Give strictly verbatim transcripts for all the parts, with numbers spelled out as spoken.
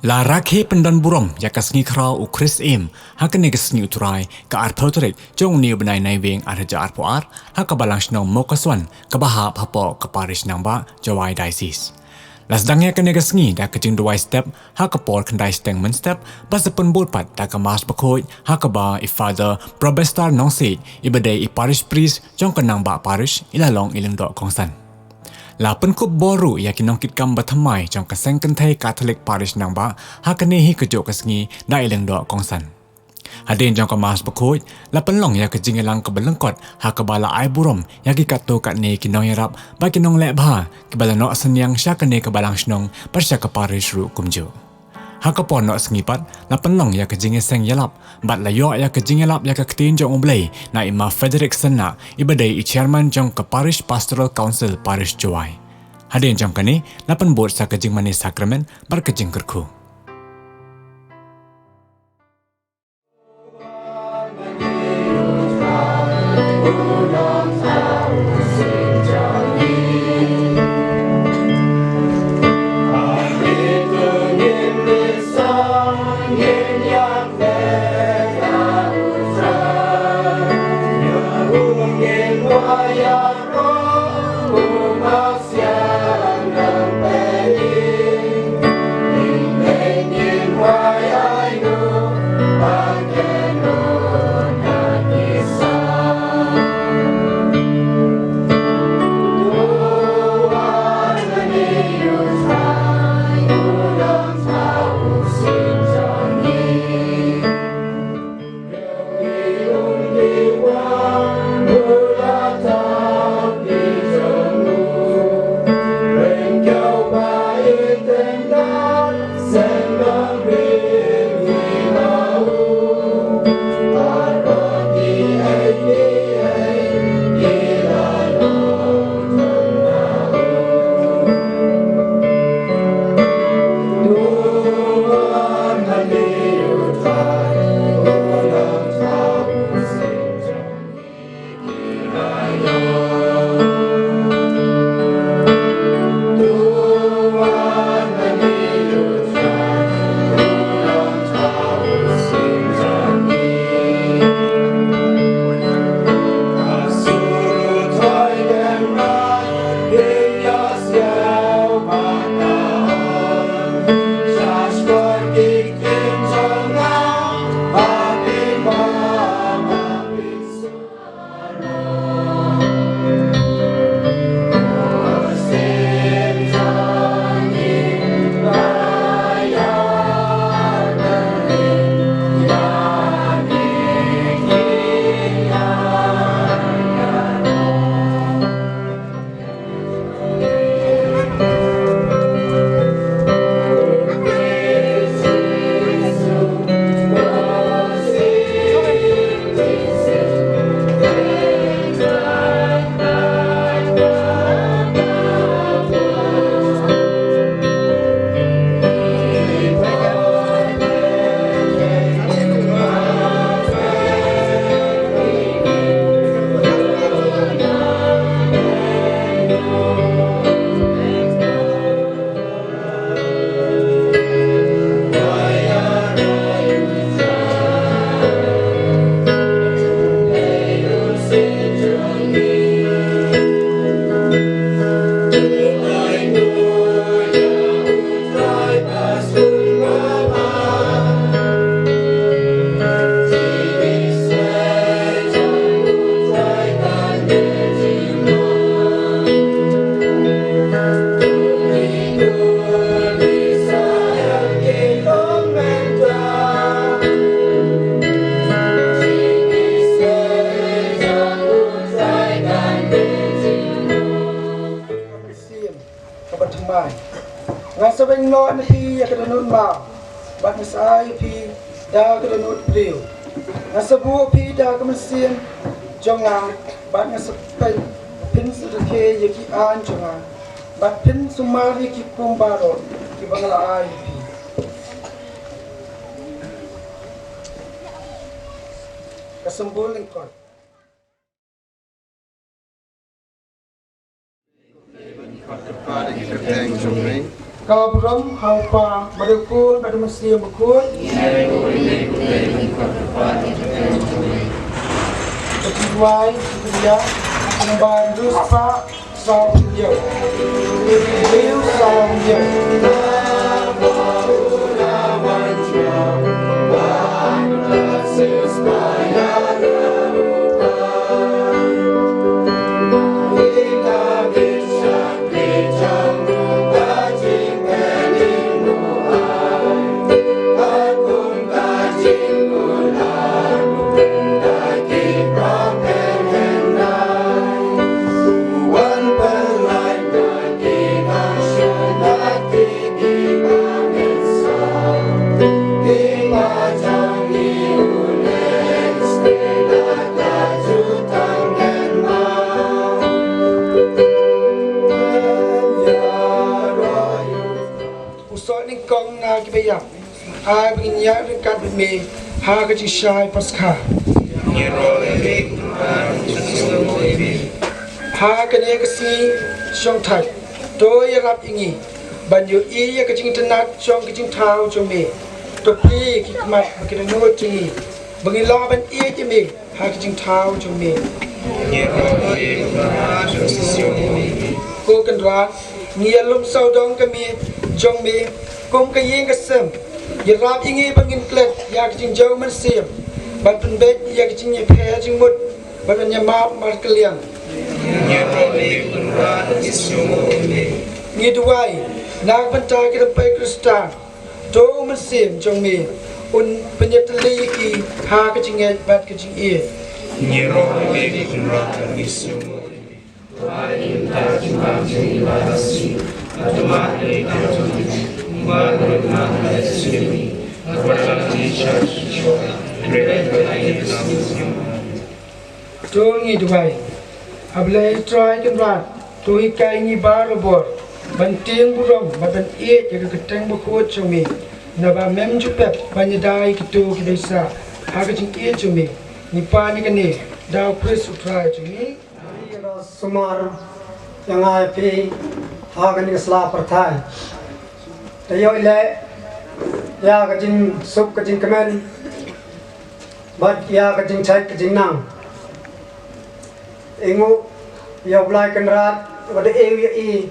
La rakhe pyndon burom ïa ka sngi khraw u Khrist Im ha kane ka sngi u Trai, ka arphew tarik jong une u bnai Naiwieng arhajar arphew ar, ha ka balang shnong Mawkaswan kaba hap hapoh ka parish Nangbah, Jowai Diocese. La sdang ïa kane ka sngi da ka jingduwai step ha ka por khyndai step mynstep, ba sa pynbud pat da ka Mass bakhuid ha kaba i Father Probestar Nongsiej, iba dei i parish priest jong ka Nangbah Parish, i la long i lyngdoh kongsan. La pynkup bor ruh ïa ki nongkitkam bathymmai jong ka Seng Kynthei Katholik Parish Nangbah ha kane hi kajuh ka sngi da i lyngdoh kongsan. Hadien jong ka Mass bakhuid, la pynlong ïa ka jingïalang kaba lyngkot ha kaba la ai burom ïa ki katto katne ki nongïarap bad ki nongleh bha, kiba la noh synñiang sha kane ka balang shnong bad sha ka parish ruh kumjuh. Ha ka por noh sngi pat, la pynlong ïa ka jingïaseng ïalap bad la ïoh ïa ka jingïalap ïa ka ktien jong U Blei na i Ma Frederick Synnah, iba dei i Chairman jong ka Parish Pastoral Council Parish Jowai. Hadien jong kane, la pynbud sa ka jingmane sakramen bad ka jingkyrkhu. Kaba thymmai. Nga sa weng noh na phi ïa ka dohnud maw, bad nga sa ai ïa phi da ka dohnud briew. Nga sa buh ïa phi da ka mynsiem jong nga, bad nga sa pyn, pynrkhie ïa ki aiñ jong nga, bad pynsumar ïa ki kum baroh kiba nga la ai ïa phi. Ka symbol lyngkot. Kyrpad ïa ki kyrteng jong me, Ka burom ha u Kpa bad u Khun bad u Mynsiem Bakhuid. Ka jingduwai, ka jingduwai, kumba ndu spah saw hynñiew. Hynñiew saw hynñiew. U soh nyngkong na kiba ïap, ai ba ngin ïaid ryngkat bad me ha ka jingshai Paskha. Ha kane ka sngi shongthait, to ïarap ïa ngi ban ïohi ïa ka jingtynnad jong ka jingthaw jong me. To plie ki khmat bad ki dohnud jong ngi ba ngin lah ban ïeit ïa me ha ka jingthaw jong me. Ko Kynrad, ngi ïalum sawdong ka miet jong me kum ka ïing ka sem. Ïarap ïa ngi ba ngin klet ïa ka jingjaw mynsiem bad pynbeit ïa ka jingïapher jingmut bad ban ïamap markylliang. Ngi duwai na ka bynta ki rympei Khristan, to u Mynsiem jong me un pynïatylli ïa ki ha ka jingngeit bad ka jingïeit. To ngi duwai. A Blei Trai Kynrad, to hikai ngi barabor ban tieng burom bad ban ïeit ïa ka kyrteng bakhuid jong me, naba mem ju pep ban ïada ïa kito kiba ïaisah ha ka jingïeit jong me. Ngi pan ïa kane da u Khrist u Trai jong ngi. Sumar ïa nga ïa phi ha kane ka sla pyrthei. Te ïoh leh ïa ka jingsuk ka jingkmen bad ïa ka jingshait ka jingnang. Ïnguh ïa u Blei Kynrad ba da ïoh ïa i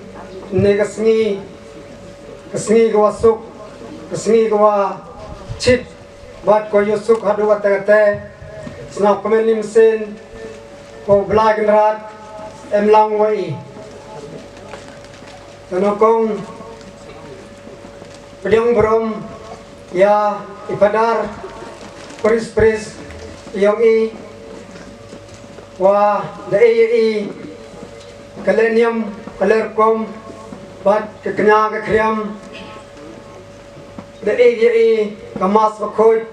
ne ka sngi, ka sngi ka wa suk, ka sngi ka wa shit bad ka wa ïoh suk haduh katta katta. Sngap kmen ïa i mynsiem, ko Blei Kynrad em lang wa i. Te nyngkong pdiang burom ïa i Phadar Pris Pris ïong i wa da ïoh ïa i ka leh niam ka leh rukom bad ka kñia ka khriam. Da ïoh ïa i ka Mass Bakhuid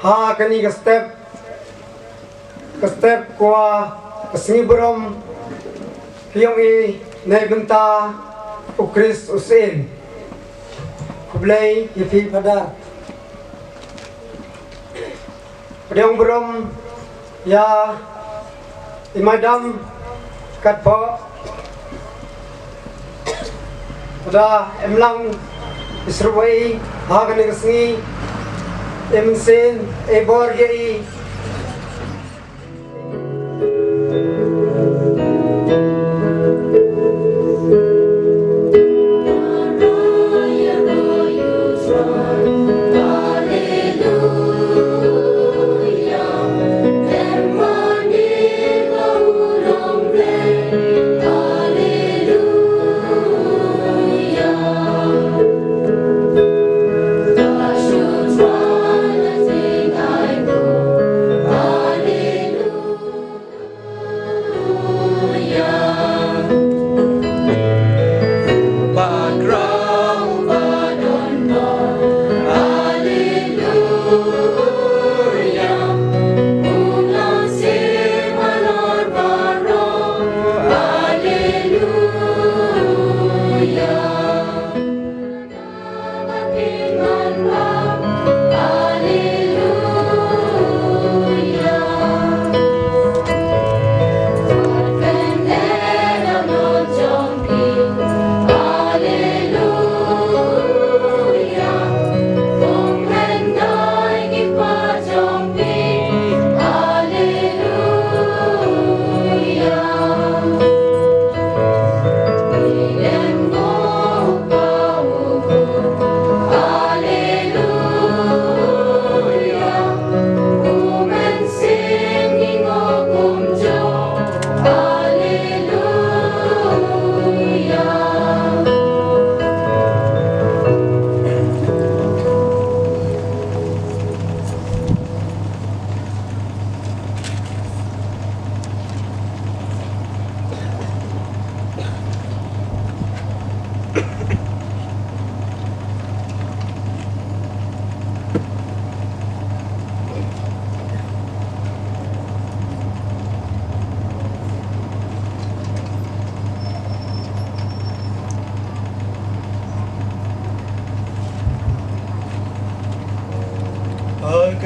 ha kane ka step, ka step ka wa ka sngi burom ïong i na bynta u Khrist u Syiem. Khublei ïa phi Phadar. Pdiang burom ïa i Madam katba da em lang i syrwa i ha kane ka sngi, i mynsiem i bor ïa i.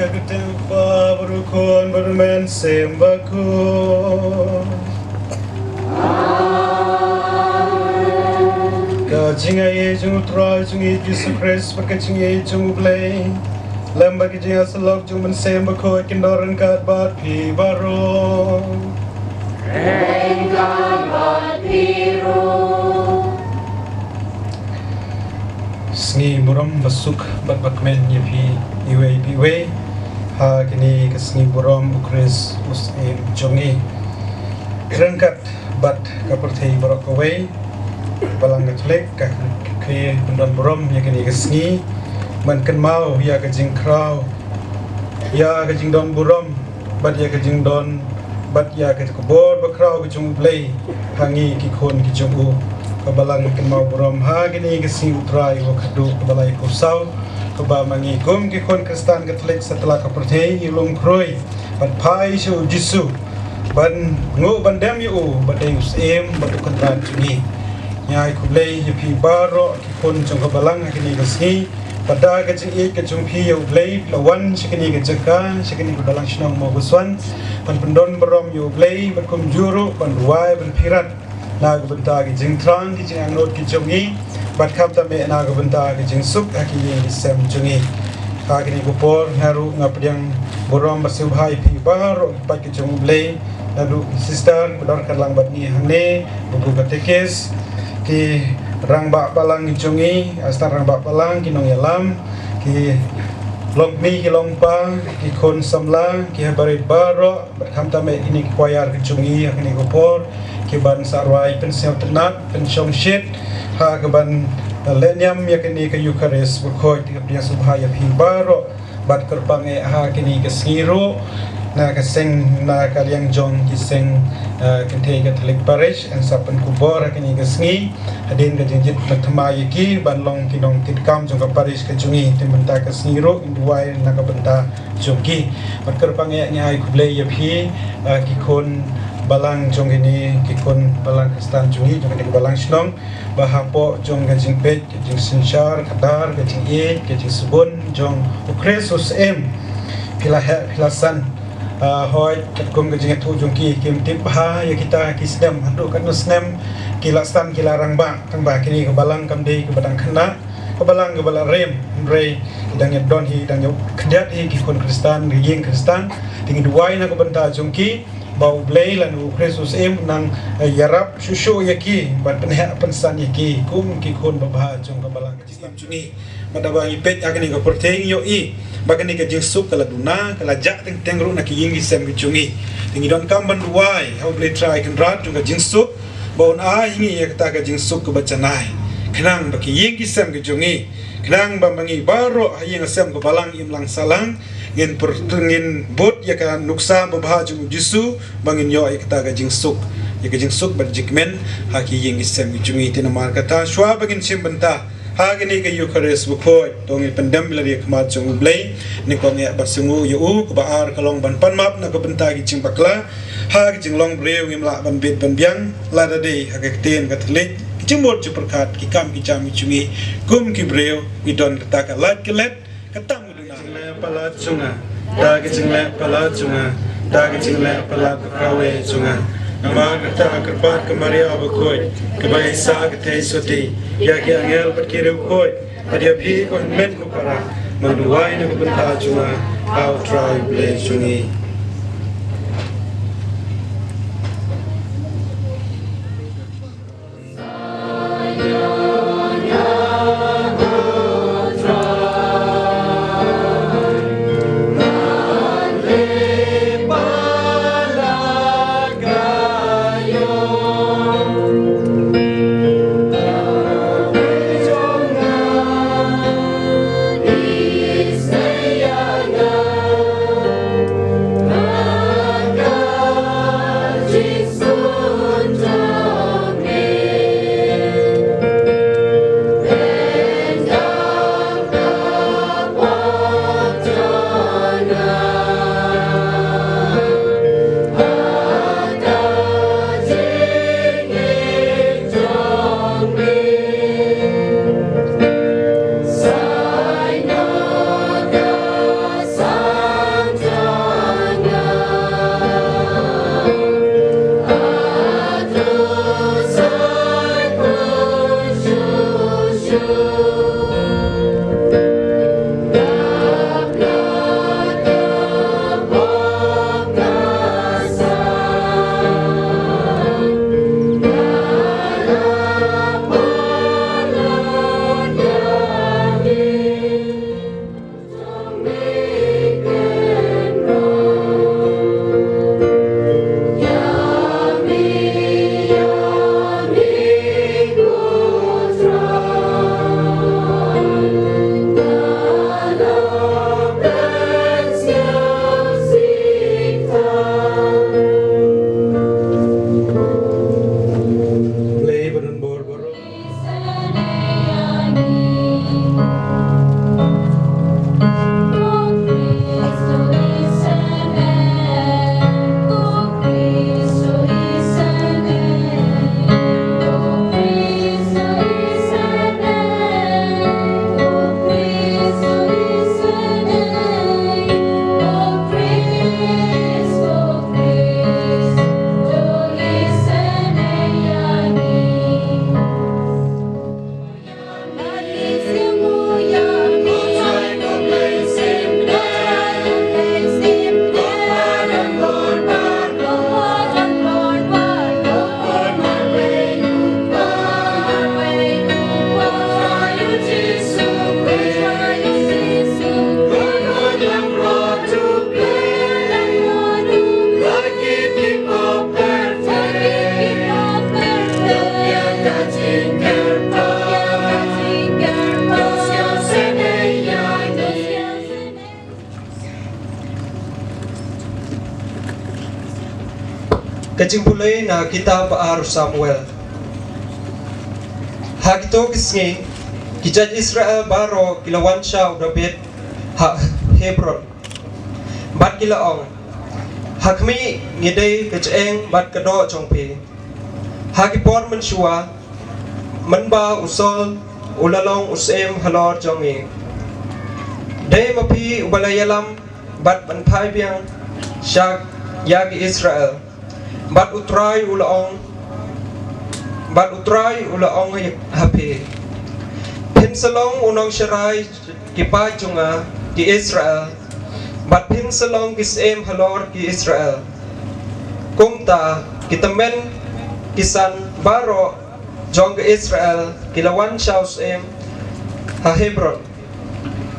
Ka kyrteng u Kpa bad u Khun bad u Mynsiem Bakhuid. Ka jingaiei jong u Trai jong ngi Jisu Khrist bad ka jingaiei jong u Blei lem bad ka jingïasyllok jong u Mynsiem Bakhuid kin don ryngkat bad phi baroh. Ryngkat bad phi ruh. Sngi burom basuk bad bakmen ïa phi iwei pa iwei ha kane ka sngi burom u Khrist u Syiem jong ngi. Ryngkat bad ka pyrthei baroh kawei, Balang Katholik ka khie pyndon burom ïa kane ka sngi ban kynmaw ïa ka jingkhraw, ïa ka jingdon burom bad ïa ka jingdon bad ïa ka khubor bakhraw ka jong u Blei ha ngi ki khun ki jong u. Ka Balang kynmaw burom ha kane ka sngi u Trai wa khadduh kaba lai arphew saw, kaba ma ngi kum ki khun Khristan Katholik satlak ka pyrthei ngi lum khrui bad phai sha u Jisu ban nguh ban dem ïa u ba dei u Syiem bad u Kynrad jong ngi. Ngi ai khublei ïa phi baroh ki khun jong ka Balang ha kane ka sngi. Bad da ka jingïeit ka jong phi ïa u Blei phi la wan sha kane ka jaka, sha kane ka Balang Shnong Mawkyrwat ban pyndon burom ïa u Blei bad kumjuh ruh ban duwai ban phirat na ka bynta ka jingthrang ka jingangnud ka jong ngi bad khamtam eh na ka bynta ka jingsuk ha ki ïing ki sem jong ngi. Ha kane ka por nga ruh nga pdiang burom bad sngewbha ïa phi baroh ki paid ka jong u Blei, naduh ki sister ba don ryngkat lang bad ngi hangne, u katekis, ki rangbah balang ki jong ngi, asistan rangbah balang, ki nongïalam, ki longkmie ki longpa, ki khun samla, ki ha barit baroh, bad khamtam eh kine ki choir ki jong ngi ha kane ka por, ki ban sa rwai pynsngewtynnat, pynshongshit ha ka ban lehniam ïa kane ka Eucharist bakhuid. Nga pdiang sngewbha ïa phi baroh bad kyrpang eh ha kane ka sngi ruh na ka seng, na ka liang jong ki seng, eh, kynthei Catholic Parish yn sa pynkupbor ha kane ka sngi hadien ka jingjied thymmai ïa ki ban long ki nongtrei kam jong ka parish ka jong ngi. Te mynta ka sngi ruh ngin duwai na ka bynta jong ki. Bad kyrpang eh ngi ai khublei ïa phi, eh, ki khun balang jong kine, ki khun balang Khristan jong ngi jong kane ka Balang Shnong, ba hapoh jong ka jingpeit, ka jingsynshar khadar, ka jingïeit, ka jingsbun jong u Khrist u Syiem, phi la heh phi la san. Ah, hooid katkum ka jingïathuh jong ki, kim tip bha ïa kita ki snem, haduh katno snem ki la san ki la rangbah. Tangba kane ka balang kam dei kaba dang khynnah, ka balang kaba la rem, hynrei ki dang ïa don hi, dang ïa khyndiat hi ki khun Khristan, ki ïing Khristan. Te ngi duwai na ka bynta jong ki ba u Blei lane u Khrist u Syiem un nang, eh, ïarap shuh shuh ïa ki bad pynheh pynsan ïa ki kum ki khun babha jong ka Balang ka jingim jong ngi. Bad haba ngi peit ha kane ka pyrthei ngi ïohi ba kane ka jingsuk ka la duna, ka la jah teng teng ruh na ki ïing ki sem ki jong ngi. Te ngi donkam ban duwai ha u Blei Trai Kynrad jong ka jingsuk ba un ai ha ngi ïa kata ka jingsuk kaba janai, khnang ba ki ïing ki sem ki jong ngi, khnang ba ma ngi baroh ha ïing ha sem ka balang im lang sah lang ngin pyrta, ngin bud ïa ka nuksa babha jong u Jisu, ba ngin ïoh ïa kata ka jingsuk, ïa ka jingsuk bad jingkmen ha ki ïing ki sem ki jong ngi. Te namar kata shuwa ba ngin shim bynta ha kane ka Eucharist bakhuid, to ngin pyndem ïa lade ha khmat jong u Blei. Nyngkong eh ban sngewnguh ïa u, kaba ar ka long ban pan map na ka bynta ki jingbakla. Ha ka jinglong briew ngim lah ban bit ban biang, lada dei ha ka ktien Katholik, ki jingmut jingpyrkhat, ki kam ki jam ki jong ngi, kum ki briew ngi don kata ka lait ka let, ka tam ka duna. Jingleh palat jong nga, da ka jingleh palat jong nga, da ka jingleh palat ka kawei jong nga. Namar kata kyrpad ka Maria bakhuid, kaba ïaisah ka theisotti ïa ki angel bad ki riewkhuid, bad ïa phi ko hynmen ko para, ngan duwai na ka bynta jong nga ha u Trai u Blei jong ngi. Ka jingpule na kitab ar Samuel. Ha kito ki sngi, ki jait Israel baroh ki la wan sha u David ha Hebron. Bad ki la ong, ha khmih ngi dei ka jingeh bad ka doh jong phi. Ha ki por mynshuwa, mynba u Saul u la long u syiem halor jong ngi. Dei ma phi uba la ïalam bad ban phai biang sha ïa ki Israel. Bad u Trai u la ong, bad u Trai u la ong ha phi, phin sa long u nongsharai ki paid jong nga ki Israel, bad phin sa long ki syiem halor ki Israel. Kumta ki tymmen ki san baroh jong ki Israel ki la wan sha u syiem ha Hebron.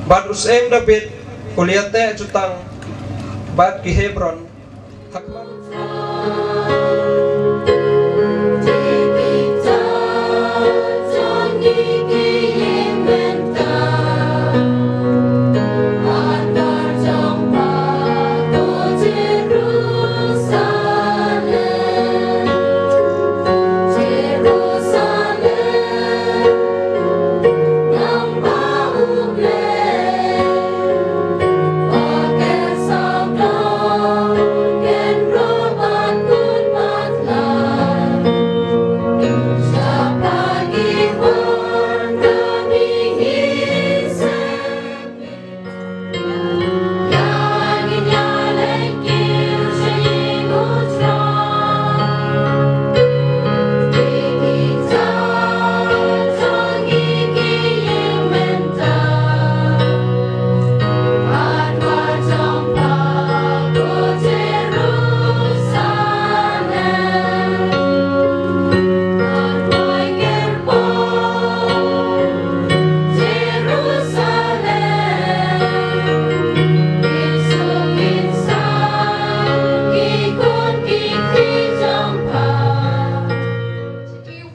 Bad u syiem David u la ïateh jutang bad ki Hebron.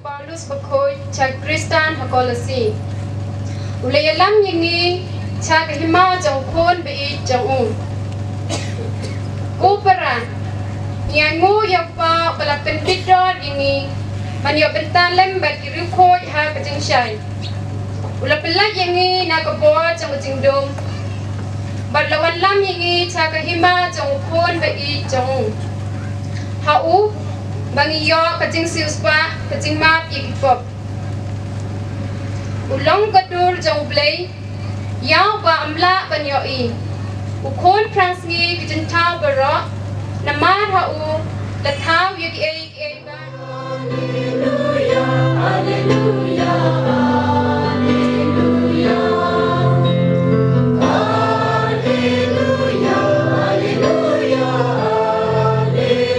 Paulus bakhuid cha Khristan ha Kolosi. U la ïalam ïa ngi cha ka hima jong u khun ba ïeit jong u. Ko para, ngi ainguh ïa u Kpa ba la pynbit dor ïa ngi ban ïoh bynta lem bad ki riewkhuid ha ka jingshai. U la pyllait ïa ngi na ka bor jong ka jingdum bad la wanlam ïa ngi cha ka hima jong u khun ba ïeit jong u. Ha u ba ngi ïoh ka jingsiewspah, ka jingmap ïa ki pop. U long ka dur jong U Blei ïa uba ym lah ban ïohi. U khun phrangsngi ki jingthaw baroh, namar ha u la thaw ïa kiei kiei baroh. Alleluia, alleluia, alleluia. Alleluia, alleluia, alleluia.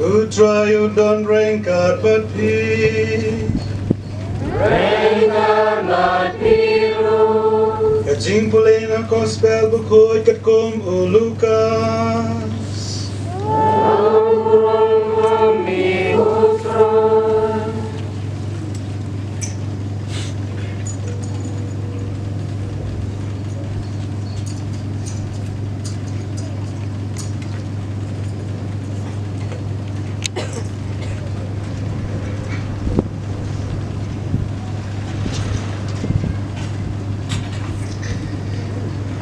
U Trai u don ryngkat bad phi. Ryngkat bad phi ruh. Ka jingpule na Gospel bakhuid katkum u Lukas. Burom ha me, U Trai.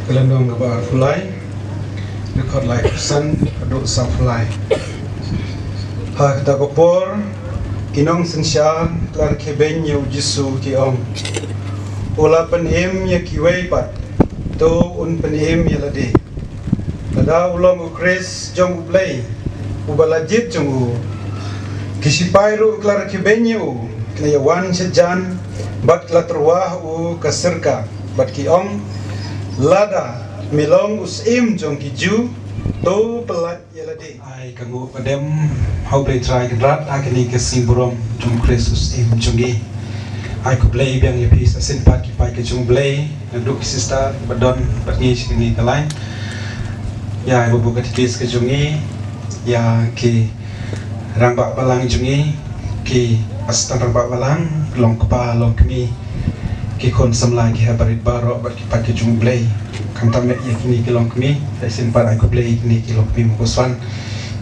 Ka lynnong kaba arphew lai, dkhot laiphew san haduh sawphew lai. Ha kata ka por, ki nongsynshar ki la rkhie beiñ ïa u Jisu, ki ong, u la pynim ïa kiwei pat, to un pynim ïa lade. Lada u long u Khrist jong U Blei, uba la jied jong u. Ki sipai ruh ki la rkhie beiñ ïa u, ki la ïawan sha jan, bad ki la tyrwa ha u ka syrka, bad ki ong, lada me long u syiem jong ki Jiw, to pyllait ïa lade. Ai ka nguh ka dem ha U Blei Trai Kynrad ha kane ka sngi burom jong u Khrist u Syiem jong ngi. Ai khublei biang ïa phi sa shisien pat ki paid ka jong U Blei, naduh ki sister ba don bad ngi sha kane ka line. Ïa i babu katekis ka jong ngi, ïa ki rangbah balang jong ngi, ki assistant rangbah balang, long kpa long kmie, Ki khun samla ki haba rit baroh bad ki paid ki jong U Blei. Khamtam eh ïa kine ki longkmie, ai shisien pat ai khublei ïa kine ki longkmie Mawkyrwat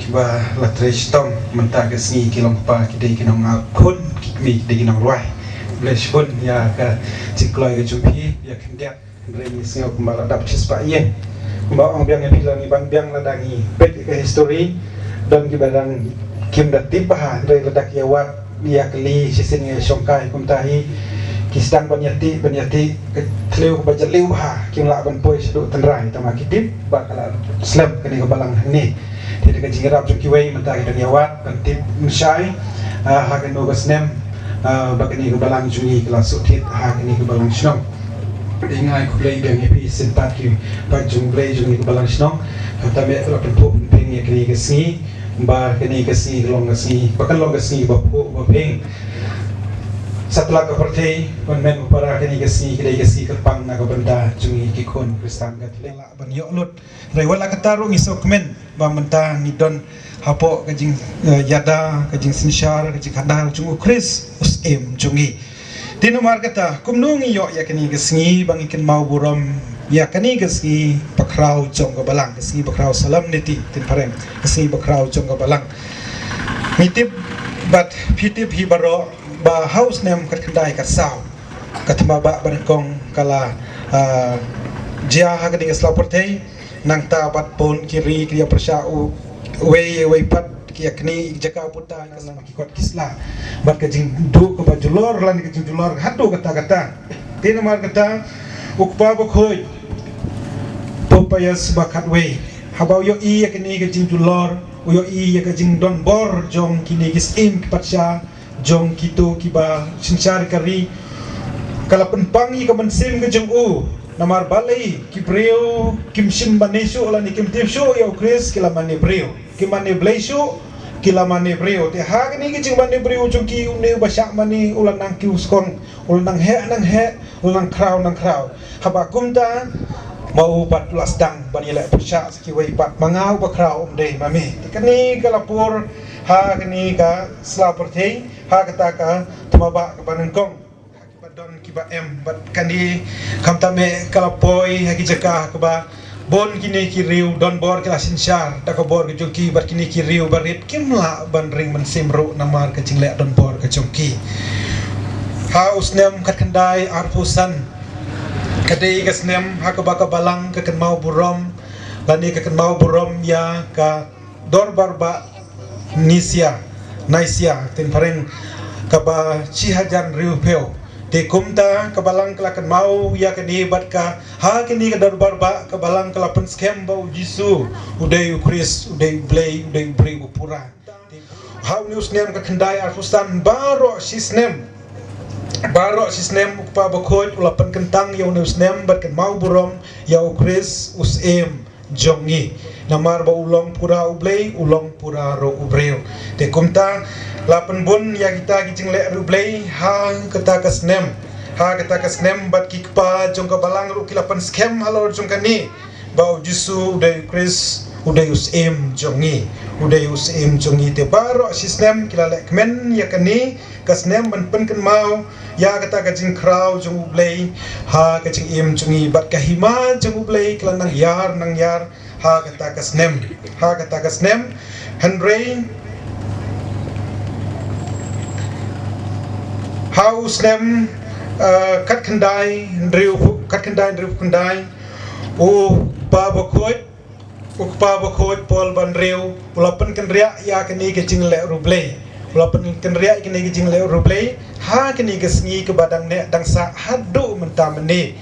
kiba la trei shitom mynta ka sngi, ki long kpa ki dei ki nongap khun, ki kmie ki dei ki nongrwai. Khublei shibun ïa ka jingkloi ka jong phi, ïa khyndiat. Hynrei ngi sngew kumba la dap shispah ïing. Kumba ong biang ïa phi, la ngi ban biang lada ngi peit ïa ka history, don kiba dang kim da tip bha, hynrei lada ki ïa wad ïa kali shisien ïa shongkai kumta hi, ki sdang ban ïa tih, ban ïa tih, ka thliew kaba jylliew bha, kim lah ban poi shaduh tynrai, tangba ki tip ba ka la slem kane ka balang hangne. Te da ka jingïarap jong kiwei mynta ki dang ïa wad ban tip mynshai, ah, ha kano ka snem, ah, ba kane ka balang jong ngi ka la shu thied ha kane ka balang shnong. Te nga ai khublei biang ïa phi shisien pat ki paid jong U Blei jong ngi ka balang shnong. Khamtam eh ka la pynphuh pynphieng ïa kane ka sngi, ba kane ka sngi ka long ka sngi, ba kan long ka sngi ba phuh ba phieng. Satlak ka pyrthei, ban men ba para kane ka sngi ka dei ka sngi kyrpang na ka bynta jong ngi ki khun Khristan Katholik. Lah ban ïoh lut. Hynrei wat la katta ruh ngi sngewkmen ba mynta ngi don hapoh ka jing, eh, ïada, ka jingsynshar, ka jingkhandar jong U Khrist U Syiem jong ngi. Te namar kata, kumno ngi ïoh ïa kane ka sngi ba ngi kynmaw burom ïa kane ka sngi bakhraw jong ka balang, ka sngi bakhraw, solemnity, ktien phareng, ka sngi bakhraw jong ka balang. Ngi tip bad phi tip hi baroh ba ha u snem khatkhyndai khatsaw, ka thma bah banyngkong ka la, ah, jia ha kane ka sla pyrthei. Nangta bad bun ki ri ki ïa pyrshah u, uwei uwei pat, ki ïa knieh jaka puta, ka la ki kot ki sla. Bad ka jingduh kaba julor lane ka jingjulor haduh katta katta. Te namar kata, u Kpa Bakhuid Pope Pius ba khatwei, haba u ïohi ïa kane ka jingjulor, u ïohi ïa ka jingdonbor jong kine ki syiem ki patsha, jong kito kiba synshar ka ri, ka la pynpang ïa ka mynsiem ka jong u. Namar balei ki briew kim shym mane shuh lane kim tip shuh ïa U Khrist, ki la mane briew. Ki mane Blei shuh, ki la mane briew. Te ha kane ka jingmane briew jong ki, une uba shah mane u la nang kiew skong, u la nang heh nang heh, u la nang khraw nang khraw. Haba kumta, ma u pat u la sdang ban ïaleh pyrshah sa kiwei pat, ma nga uba khraw um dei ma me. Te kane ka la pur ha kane ka sla pyrthei, ha kata ka thma bah kaba nyngkong. Ha kiba don kiba em, bad kane khamtam eh ka la poi ha ki jaka ha kaba bun kine ki riew donbor ki la synshar da ka bor ka jong ki, bad kine ki riew barit kim lah ban ring mynsiem ruh namar ka jingleh donbor ka jong ki. Ha u snem khatkhyndai arphew san, ka dei ka snem ha kaba ka balang ka kynmaw burom, lane ka kynmaw burom ïa ka dorbar bah Nisia, Nicaea, ktien phareng, kaba shi hajar hynriewphew. Te kumta ka balang ka la kynmaw ïa kane bad ka, ha kane ka dorbar bah ka balang ka la pynskhem ba U Jisu u dei U Khrist, u dei U Blei, u dei u briew ba pura. Ha une u snem khatkhyndai arphew san, baroh shi snem, baroh shi snem u Kpa Bakhuid u la pynkyntang ïa une u snem ban kynmaw burom ïa U Khrist U Syiem jong ngi. Namar ba u long pura U Blei, u long pura ruh u briew. Te kumta la pynbun ïa kita ki jingleh riewblei ha kata ka snem, ha kata ka snem, bad ki kpa jong ka balang ruh ki la pynskhem halor jong kane, ba U Jisu u dei U Khrist, u dei U Syiem jong ngi, u dei U Syiem jong ngi. Te baroh shi snem ki la leh kmen ïa kane ka snem ban pynkynmaw ïa kata ka jingkhraw jong U Blei ha ka jingim jong ngi, bad ka hima jong U Blei ka la nang ïar nang ïar ha kata ka snem, ha kata ka snem. Hynrei ha u snem, eh, khatkhyndai hynriew, khatkhyndai hynriewphew khyndai, u Kpa Bakhuid, u Kpa Bakhuid Paul ba hynriew u la pynkynriah ïa kane ka jingleh riewblei. U la pynkynriah ïa kane ka jingleh riewblei ha kane ka sngi kaba dang neh dang sah haduh mynta mynne,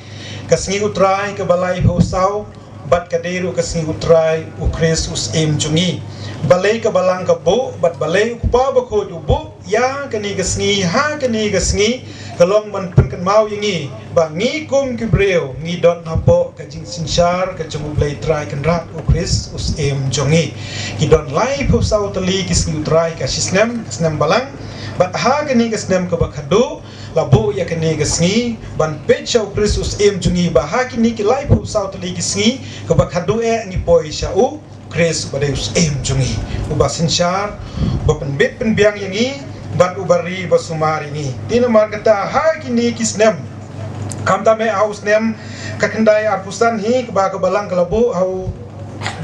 ka sngi U Trai kaba laiphew saw, bad ka dei ruh ka sngi U Trai U Khrist U Syiem jong ngi. Balei ka balang ka buh, bad balei u Kpa Bakhuid u buh ïa kane ka sngi ha kane ka sngi, ka long ban pynkynmaw ïa ngi ba ngi kum ki briew ngi don hapoh ka jingsynshar ka jong U Blei Trai Kynrad U Khrist U Syiem jong ngi. Ki don laiphew saw tylli ki sngi U Trai, ka shi snem, ka snem balang. Bad ha kane ka snem kaba khadduh la buh ïa kane ka sngi ban peit sha U Khrist U Syiem jong ngi, ba ha kine ki laiphew saw tylli ki sngi kaba khadduh eh ngi poi sha U Khrist uba dei U Syiem jong ngi, uba synshar, uba pynbit pynbiang ïa ngi, bad uba ri ba sumar ïa ngi. Te namar kata ha kine ki snem Khamtam eh ha u snem ka khyndai arphew san hi kaba ka Balang ka la buh ha u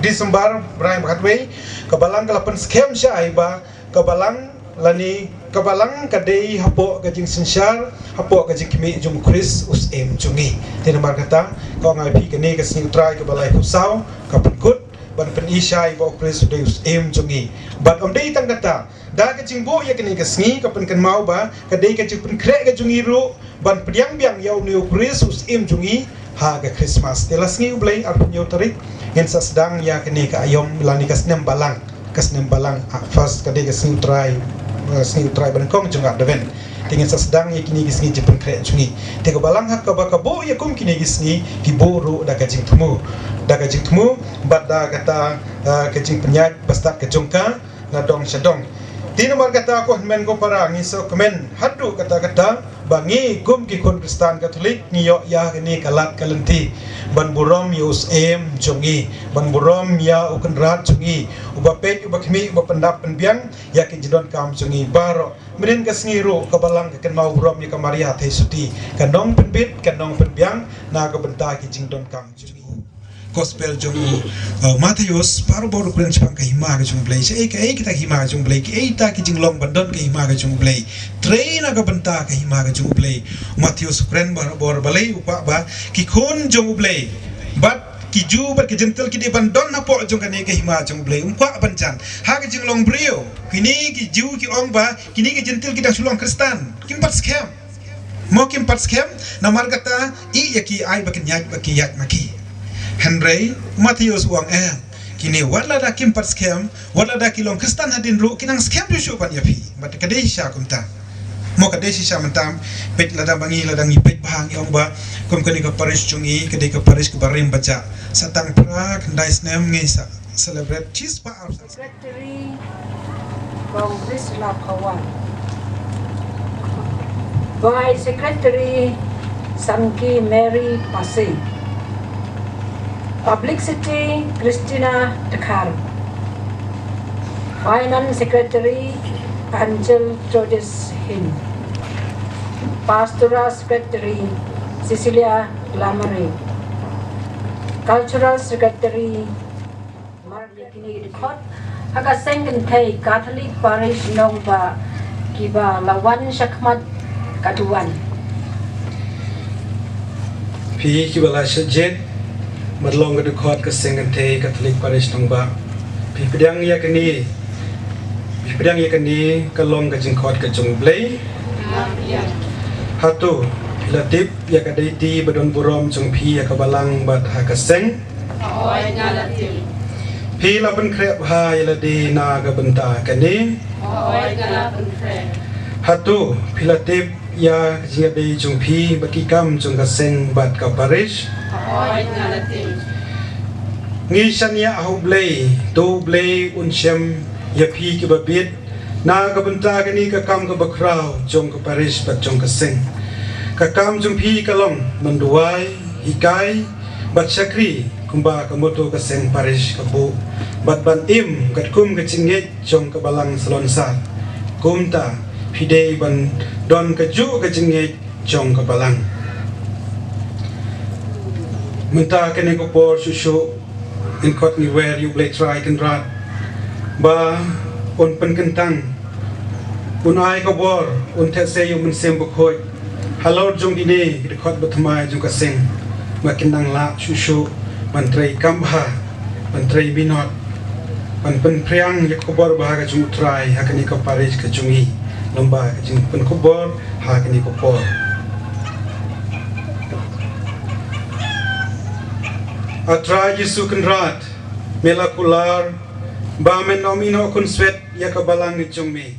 December ba hynriew ba khatwei, ka Balang ka la pynskhem shai ba ka Balang lane ka Balang ka dei hapoh ka jingsynshar, hapoh ka jingkhmih jong u Khrist u Syiem jong ngi. Te namar kata, ka ong ïa phi kane ka sngi U Trai kaba laiphew saw ka pynkut ban pyni shai ba u Khrist u dei u Syiem jong ngi. Bad ym dei tang kata, da ka jingbuh ïa kane ka sngi ka pynkynmaw ba ka dei ka jingpynkhreh ka jong ngi ruh ban pdiang biang ïa une u Khrist u Syiem jong ngi ha ka Christmas. Te la sngi U Blei arphew hynñiew tarik ngin sa sdang ïa kane ka aïom lane ka snem Balang, ka snem Balang, ah, first ka dei ka sngi U Trai, eh, sngi U Trai ba nyngkong jong ka Advent. Te ngin sa sdang ïa kine ki sngi jingpynkhreh jong ngi. Te ka Balang ha kaba ka buh ïa kum kine ki sngi ki buh ruh da ka jingthmu, da ka jingthmu bad da kata, eh, ka jingpynïaid ba stad ka jong ka na dong sha dong. Te namar kata ko hynmen ko para, ngi sngewkmen haduh katta katta ba ngi kum ki khun Khristan Katholik ngi ïoh ïa kane ka lad ka lynti ban burom ïa u Syiem jong ngi, ban burom ïa u Kynrad jong ngi, uba peit, uba khmih, uba pyndap pynbiang ïa ki jingdonkam jong ngi baroh. Mynhynnin ka sngi ruh ka Balang ka kynmaw burom ïa ka Maria Theisotti, ka nongpynbit, ka nongpynbiang na ka bynta ki jingdonkam jong ngi. Gospel jong u, uh, Mathaios, barabor u kren shaphang ka hima ka jong u Blei. Shaei kaei kita ki hima ka jong u Blei, kaei kita ki jinglong ban don ka hima ka jong u Blei. Trei na ka bynta ka hima ka jong u Blei. U Mathaios u kren barabor balei, u kwah ba ki khun jong u Blei, bad ki Jiw bad ki Jentil ki dei ban don hapoh jong kane ka hima jong u Blei. Um kwah ban jan ha ka jinglong briew. Kine ki Jiw ki ong ba kine ki Jentil ki dang shu long Khristan. Kim pat skhem. Mo, kim pat skhem, namar kata, ïa ki ai ba kin ïaid, ba ki ïaid ma ki. Hynrei u Mathaios u ong em, kine wat lada kim pat skhem, wat lada ki long Khristan hadien ruh, ki nang skhem shuh shuh ban ïa phi. Bad ka dei shisha kumta. Mo, ka dei shisha mynta, peit lada ba ngi, lada ngi peit bha ngi ong ba kum kane ka parish jong ngi ka dei ka parish kaba rim ba jah. Sa tang phra khyndai snem ngi sa celebrate cheese pa ar. Secretary Congress Lap Kawan. Vice Secretary Samki Mary Pasi. Publicity Christina Dkhar. Finance Secretary Angel Georges Hin. Pastoral Secretary Cecilia Lamare. Cultural Secretary Margaret Kini Dkhot, ha ka seng kynthei Catholic Parish Nongbah kiba la wan shakhmat ka duwan. Phi kiba la shah jied, bad long ka dkhot ka seng kynthei Catholic Parish Nongbah. Phi pdiang ïa kane, phi pdiang ïa kane ka long ka jingkhot ka jong U Blei. Hato phi la tip ïa ka dei ti ba don burom jong phi ïa ka Balang bad ha ka seng? Hooid, nga la tip. Phi la pynkhreh bha ïa lade na ka bynta kane? Hooid, nga la pynkhreh. Hato phi la tip ïa ka jingïadei jong phi bad ki kam jong ka seng bad ka parish? Hooid, nga la tip. Ngi shaniah ha U Blei, to U Blei un shem ïa phi kiba bit na ka bynta kane ka kam kaba khraw jong ka parish bad jong ka seng. Ka kam jong phi ka long ban duwai, hikai bad shakri kumba ka motto ka seng parish ka buh, bad ban im katkum ka jingngeit jong ka Balang Salonsar. Kumta phi dei ban don kajuh ka jingngeit jong ka Balang. Mynta kane ka por shuh shuh, ngin khot ngi wer ïa U Blei Trai Kynrad ba un pynkyntang, un ai ka bor, un theh sei ïa U Mynsiem Bakhuid halor jong kine ki dkhot ba thymmai jong ka seng, ba kin nang lah shuh shuh ban trei kam bha, ban trei minot, ban pynphriang ïa ka bor bha ka jong U Trai ha kane ka parish ka jong ngi. Lem bad ka jingpynkup bor ha kane ka por. A Trai Jisu Kynrad, me la kular ba men ym ïehnoh khunswet ïa ka Balang ka jong me.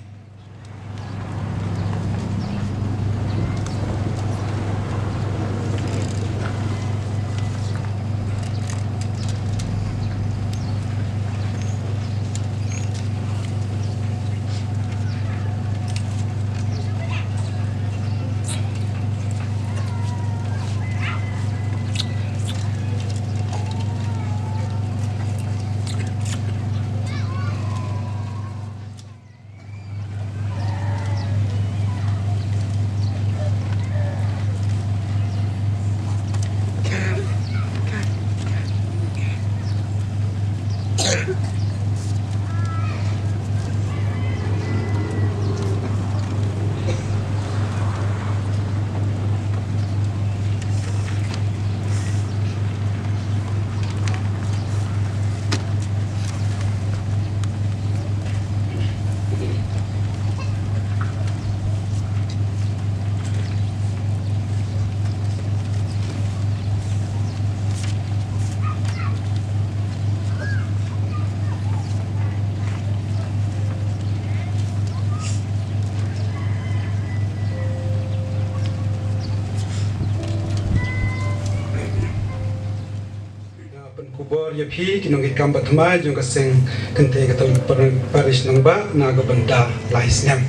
Ïa phi ki nongkitkam ba thymmai jong ka seng kynthei ka Katholik Par-, Parish Nangbah na ka bynta lai snem.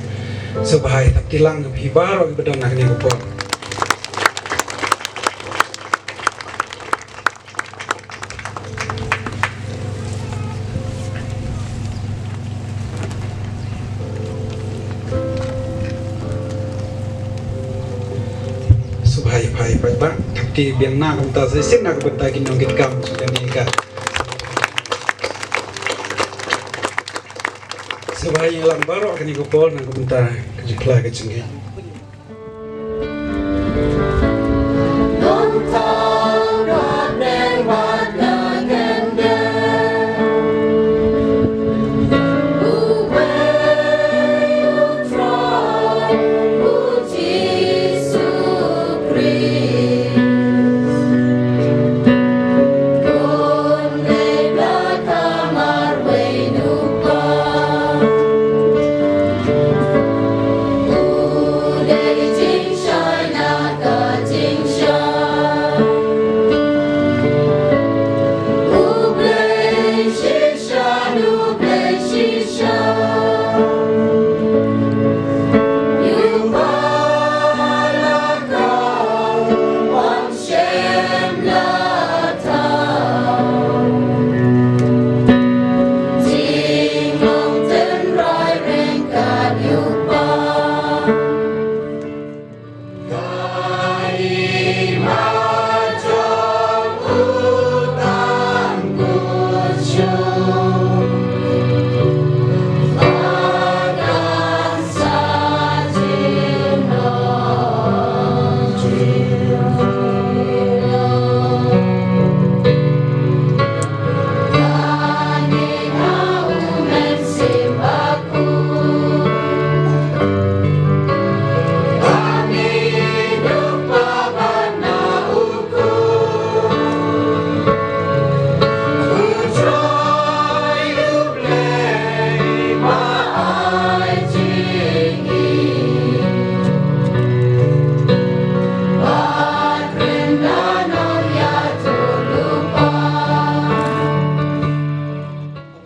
Sngewbha ïa thap kti lang ïa phi baroh kiba don ha kane ka por. Sngewbha ïa phi paidbah, thap kti biang na ka bynta sa shisien na ka bynta ki nongkitkam jong kane ka. Sngewbha ïa lang baroh kane ka por na ka bynta ka jingkhlaiñ ka jingngeit.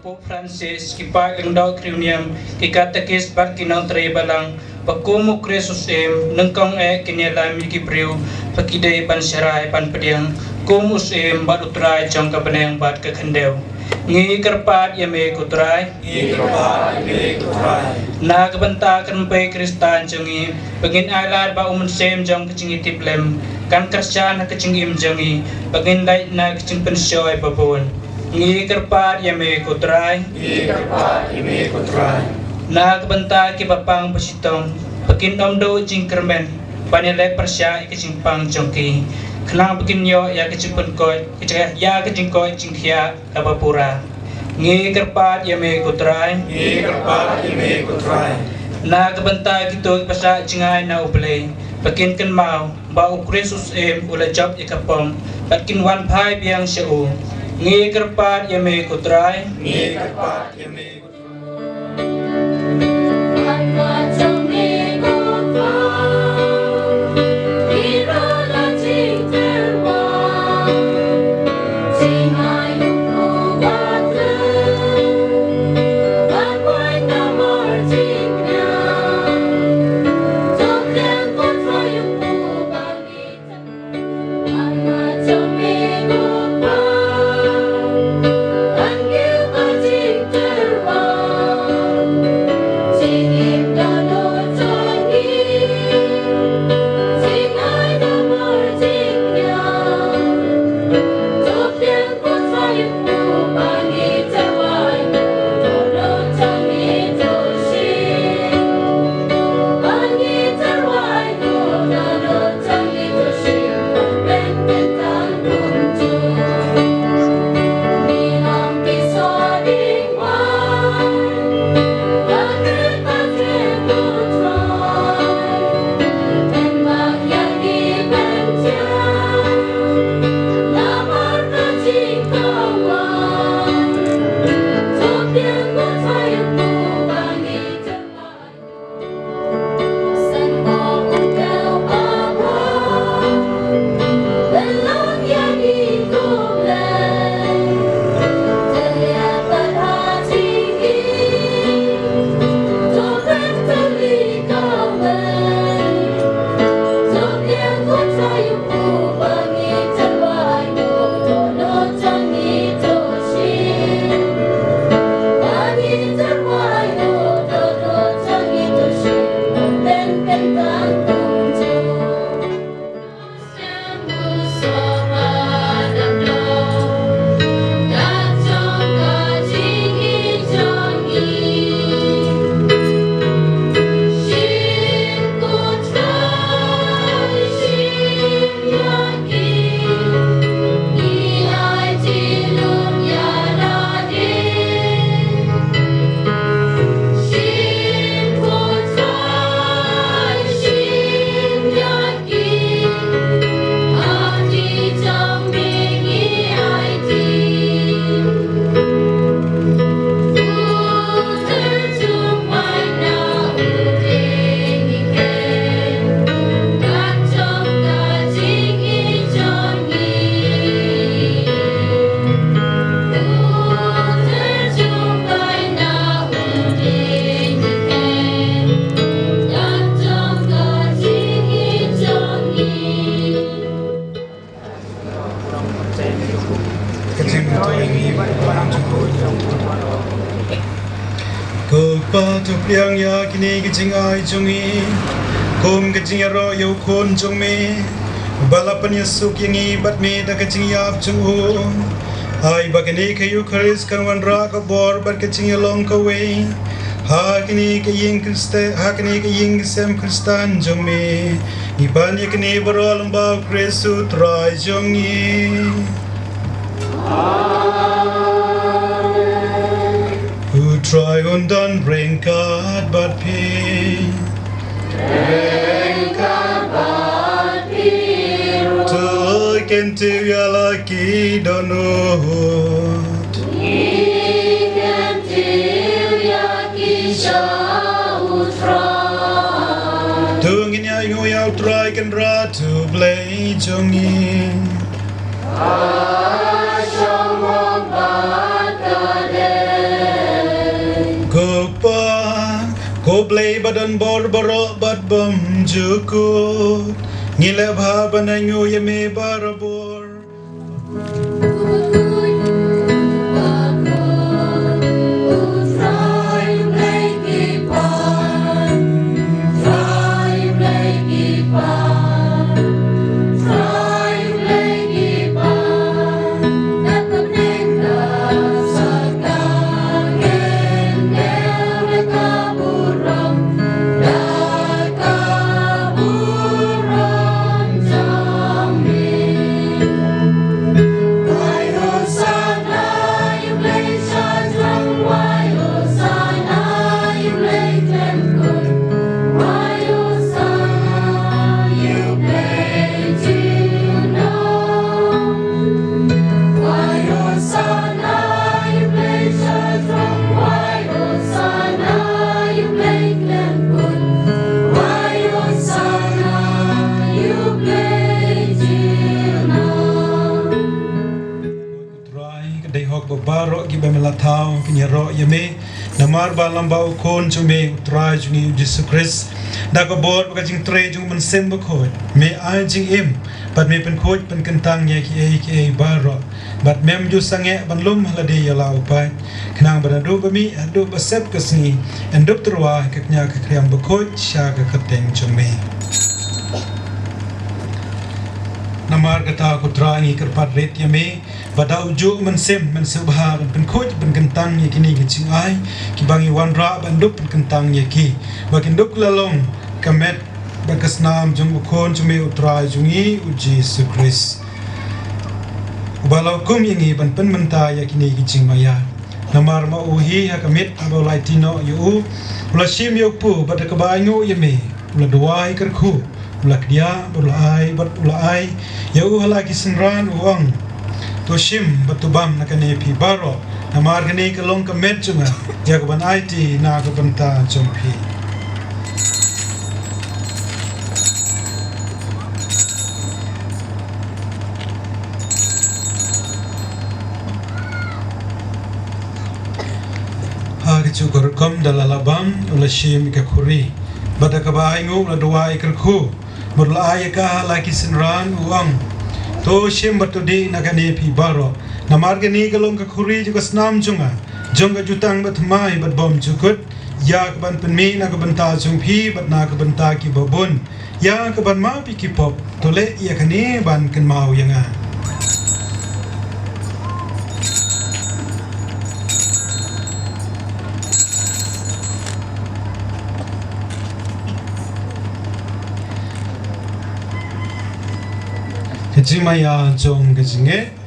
Pope Francis, ki paid lyngdoh ki riewniam, ki katekist bad ki nongtrei balang, ba kum u Khrist u syiem, nyngkong eh kin ïalam ïa ki briew ba ki dei ban sharai ban pdiang kum u syiem bad u Trai jong ka bneng bad ka khyndew. Ngi kyrpad ïa me ko Trai. Ngi kyrpad ïa me ko Trai. Na ka bynta ka rympei Khristan jong ngi, ba ngin ai lad ba u mynsiem jong ka jingïatiplem kan kyrshan ha ka jingim jong ngi, ba ngin leit na ka jingpynshoi babun. Ngi kyrpad ïa me ko Trai. Ngi kyrpad ïa me ko Trai. Na ka bynta kiba pang ba shitom, ba kin ym duh jingkyrmen ban ïaleh pyrshah ïa ka jingpang jong ki, khnang ba kin ïoh ïa ka jingpynkoit, ïa ka jingkoit jingkhiah kaba pura. Ngi kyrpad ïa me ko Trai. Ngi kyrpad ïa me ko Trai. Na ka bynta kito kiba shah jngai na U Blei, ba kin kynmaw ba u Khrist u syiem u la jop ïa ka pop, bad kin wan phai biang sha u. Ngi kyrpad ïa me ko Trai. Ngi kyrpad ïa me ko Trai. Kpa, to pdiang ïa kine ki jingai jong ngi kum ka jingïaroh ïa u Khun jong me, ba la pynïasuk ïa ngi bad me da ka jingïap jong u. Ai ba kane ka Eukharist kan wanrah ka bor bad ka jingïalong kawei ha kane ka ïing Khrista, ha kane ka ïing sem Khristan jong me. Ngi pan ïa kane baroh lyngba u Khrist u Trai jong ngi. U Trai un don ryngkat bad phi. Ryngkat bad phi ruh. To kyntiew ïa la ki dohnud. Ngi kyntiew ïa ki sha u Trai. To ngin ïa ainguh ïa u Trai Kynrad u Blei jong ngi. Ka shong bad ka dei. Ko Kpa, ko Blei ba don bor baroh bad bymjukut, ngi leh bha ban ainguh ïa me barabor. Trai, ka dei hok ba baroh kiba me la thaw kin ïaroh ïa me. Namar ba lyngba u Khun jong me u Trai jong ngi u Jisu Khrist, da ka bor bad ka jingtrei jong u Mynsiem Bakhuid, me ai jingim bad me pynkhuid pynkyntang ïa kiei kiei baroh. Bad mem ju sangeh ban lum ha lade ïa la u paid, khnang ba naduh ba mih haduh ba sep ka sngi yn dup tyrwa ha ka kñia ka khriam bakhuid sha ka kyrteng jong me. Namar kata ko Trai ngi kyrpad rit ïa me, ba da ujuh u Mynsiem men sngewbha ban pynkhuid pynkyntang ïa kine ki jingai kiba ngi wanrah ban dup pynkyntang ïa ki, ba kin dup la long ka met bad ka snam jong u Khun jong me u Trai jong ngi u Jisu Khrist, uba la hukum ïa ngi ban pynmynta ïa kine ki jingmaïa. Namar ma u hi ha ka miet haba u la aiti noh ïa u, u la shim ïa u kpu bad da kaba ainguh ïa me, u la duwai kyrkhu, u la kdiah bad u la ai, bad u la ai ïa u ha la ki synran u ong: To shim bad to bam na kane phi baroh, namar kane ka long ka met jong nga, ïa kaban aiti na ka bynta jong phi. Ha kajuh ka rukom da la lah bam, u la shim ïa ka khuri, bad da kaba ainguh u la duwai kyrkhu, bad u la ai ïa ka ha la ki synran u ong: To shim bad to dih na kane phi baroh, namar kane ka long ka khuri jong ka snam jong nga, jong ka jutang bathymmai bad bymjukut, ïa kaban pynmih na ka bynta jong phi bad na ka bynta kiba bun, ïa kaban map ïa ki pop. To leh ïa kane ban kynmaw ïa nga. Ka jingmaïa jong ka jingngeit.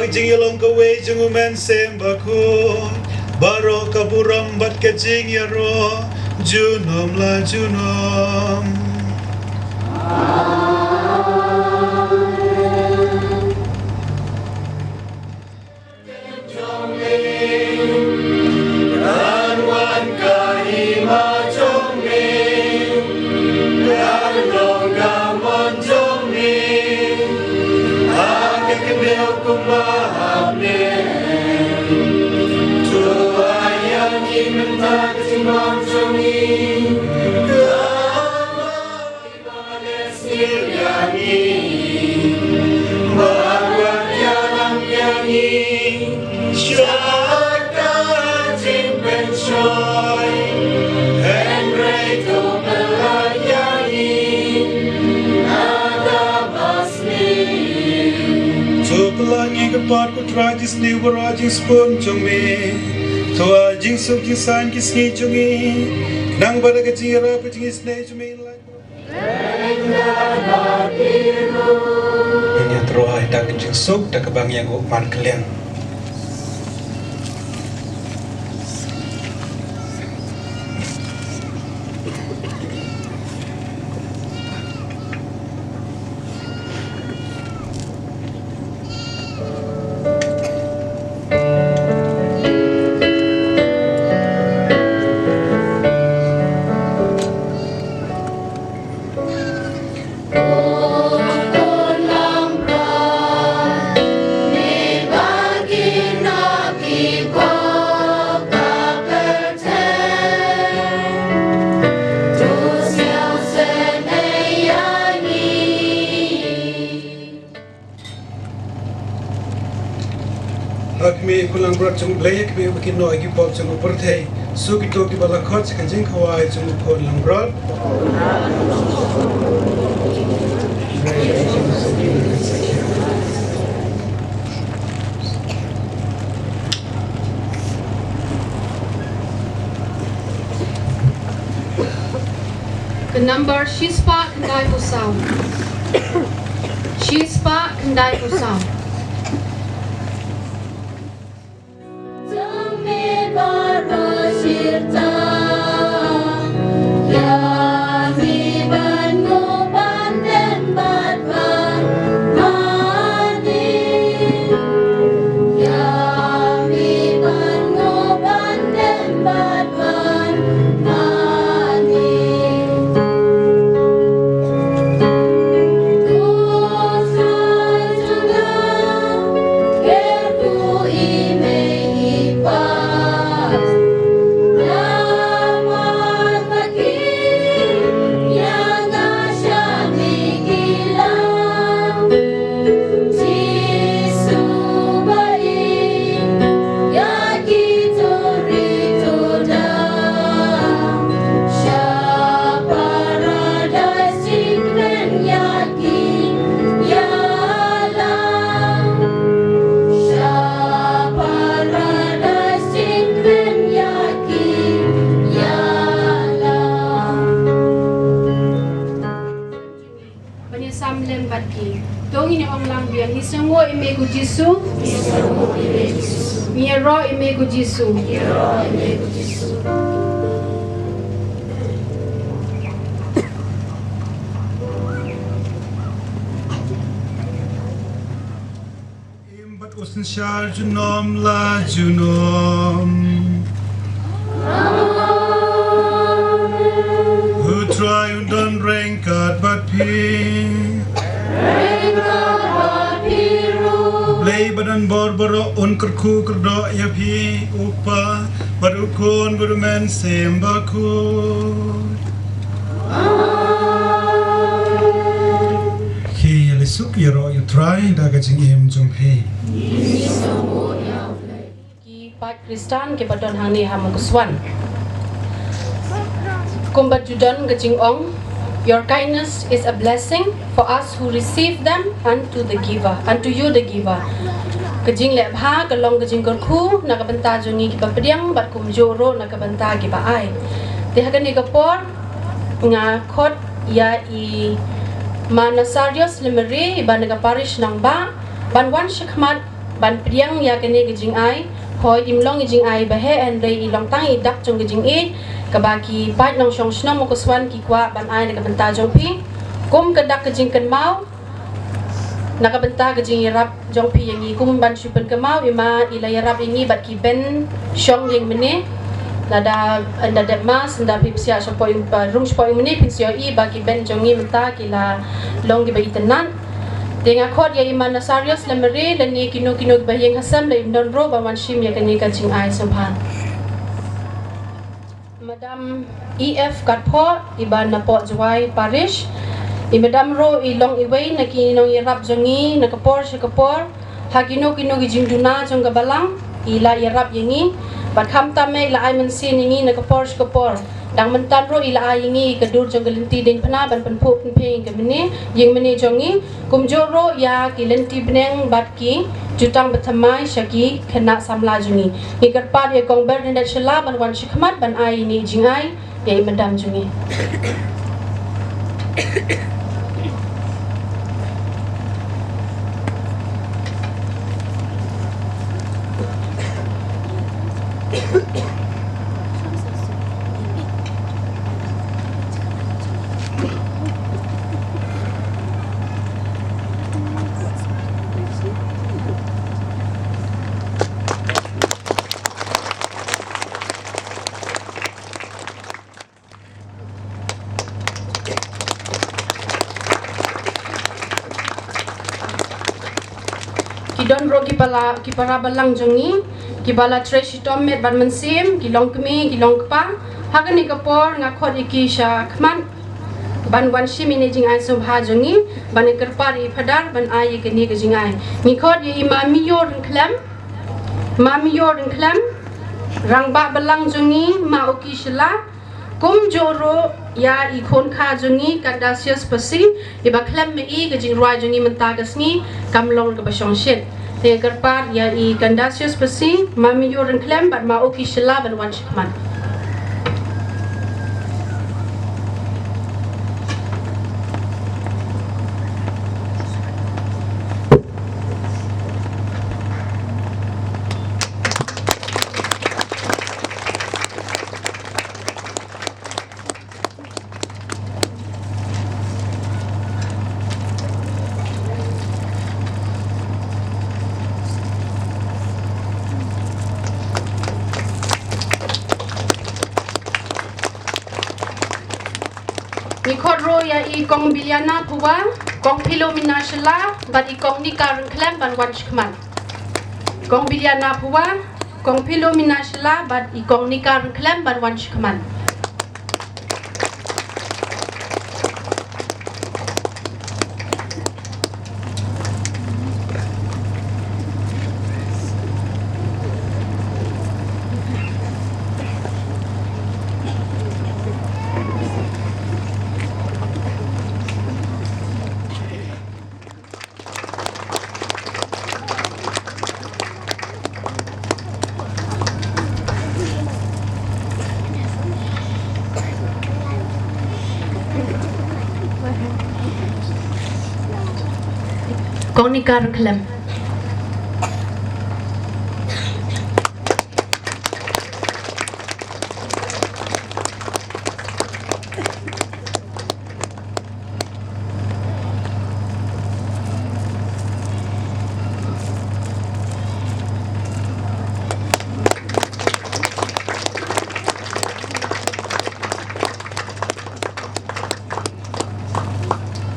Jingïalong kawei jong u Mynsiem Bakhuid, baroh ka burom bad ka jingïaroh junom la junom. To pynlait ngi, ko Trai, ki sniew baroh ha jingsbun jong me. To ai jingsuk jingsaiñ ki sngi jong ngi, khnang ba da ka jingïarap ka jingisynei jong me, ngin ïatrei da ka jingsuk da kaba ngi ïanguh markylliang. Ïa kmie khun langbrot jong U Blei, ïa kmie uba kynnoh ïa ki pop jong ka pyrthei. Suk ïa kito kiba la khot sha ka jingkhawai jong u khun langbrot. Ka number shispah khyndai phew saw. Shispah khyndai phew saw. Ban ïasam lem bad ki. To ngin ïa ong lang biang, ngi sngewnguh ïa me ko Jisu. Ngi ïaroh ïa me ko Jisu. Im bad u synshar junom la junom. U Trai un don ryngkat bad phi. Blei ba don bor baroh un kyrkhu kyrdoh ïa phi, u Kpa bad u Khun bad u Mynsiem Bakhuid. Ki ïa leit suk, ïaroh ïa u Trai da ka jingim jong phi. Ki paid Khristan kiba don hangne ha Mawkyrwat. Kumba ju don ka jingong, your kindness is a blessing for us who receive them, unto the giver, unto you the giver. Ka jingleh bha ka long ka jingkyrkhu na ka bynta jong ngi kiba pdiang bad kumjuh ruh na ka bynta kiba ai. Te ha kane ka por nga khot ïa i Ma Nasarios Lemare, iba na ka parish Nangbah, ban wan shakhmat ban pdiang ïa kane ka jingai. Hooid, im long i jingai ba heh, hynrei i long tang i dak jong ka jingïeit kaba ki paid nongshong shnong Mawkaswan ki kwah ban ai na ka bynta jong phi. Kum ka dak ka jingkynmaw na ka bynta ka jingïarap jong phi ïa ngi, kum ban shu pynkynmaw, i ma i la ïarap ïa ngi bad ki ben shong ïing mane. Lada ynda dep mass, ynda phi psiah shapoh ïing, uh, rung shapoh ïing mane, phin sa ïohi ba ki ben jong ngi mynta ki la long kiba itynnad. Te nga khot ïa i ma Nasarius Lamare lane kino kino kiba ïeng ha sem lane im don ruh ban wan shim ïa kane ka jingai sngewbha. Madam E F Katphoh, iba napoh Jowai Parish. I Madam ruh i long iwei na ki nongïarap jong ngi na ka por sha ka por. Ha kino kino ki jingduna jong ka balang i la ïarap ïa ngi. Bad khamtam i la ai mynsiem ïa ngi na ka por sha ka por. Dang mynta ruh i la ai ïa ngi ka dur jong ka lynti diengphna ban pynphuh pynphieng ïa ka mane, ïing mane jong ngi. Kumjuh ruh ïa ki lynti bneng bad ki jutang bathymmai sha ki khynnah samla jong ngi. Ngi kyrpad ïa Kong Bernadette Shylla ban wan shakhmat ban ai ïa i jingai ïa i Madam jong ngi. Ki don ruh ki pala, ki para balang jong ngi kiba la trei shitom met bad mynsiem, ki long kmie, ki long kpa. Ha kane ka por nga khot ïa ki shakhmat ban wan shim ïa i jingai sngewbha jong ngi, ban ïa kyrpad ïa i Phadar ban ai ïa kane ka jingai. Ngi khot ïa i ma Mio Ryngkhlem, ma Mio Ryngkhlem, rangbah balang jong ngi ma Oki Shylla, kumjuh ruh ïa i khun kha jong ngi Candacius Percy, iba khlem ma i ka jingrwai jong ngi mynta ka sngi kam long kaba shongshit. Te kyrpad ïa i Candacius Percy, ma Mio Ryngkhlem bad ma Oki Shylla ban wan shakhmat. Ngi khot ruh ïa i Kong Biliana Phuwa, Kong Philomena Shylla bad i Kong Nika Ryngkhlem ban wan shakhmat. Kong Biliana Phuwa, Kong Philomena Shylla bad i Kong Nika Ryngkhlem ban wan shakhmat. Kong Nika Ryngkhlem.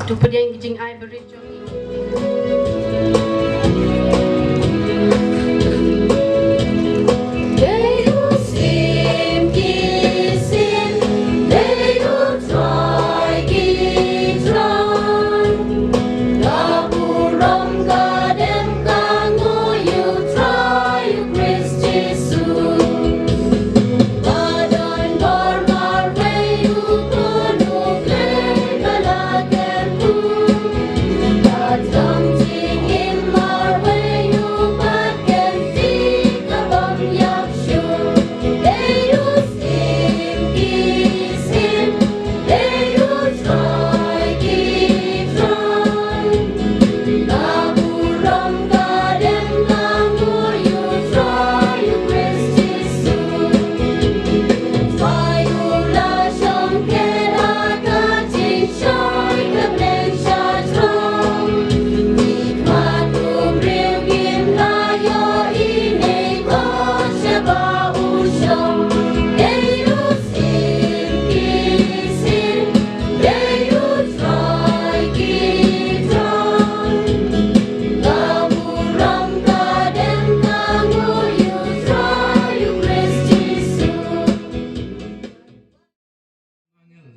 To pdiang ki jingai barit jong ngi.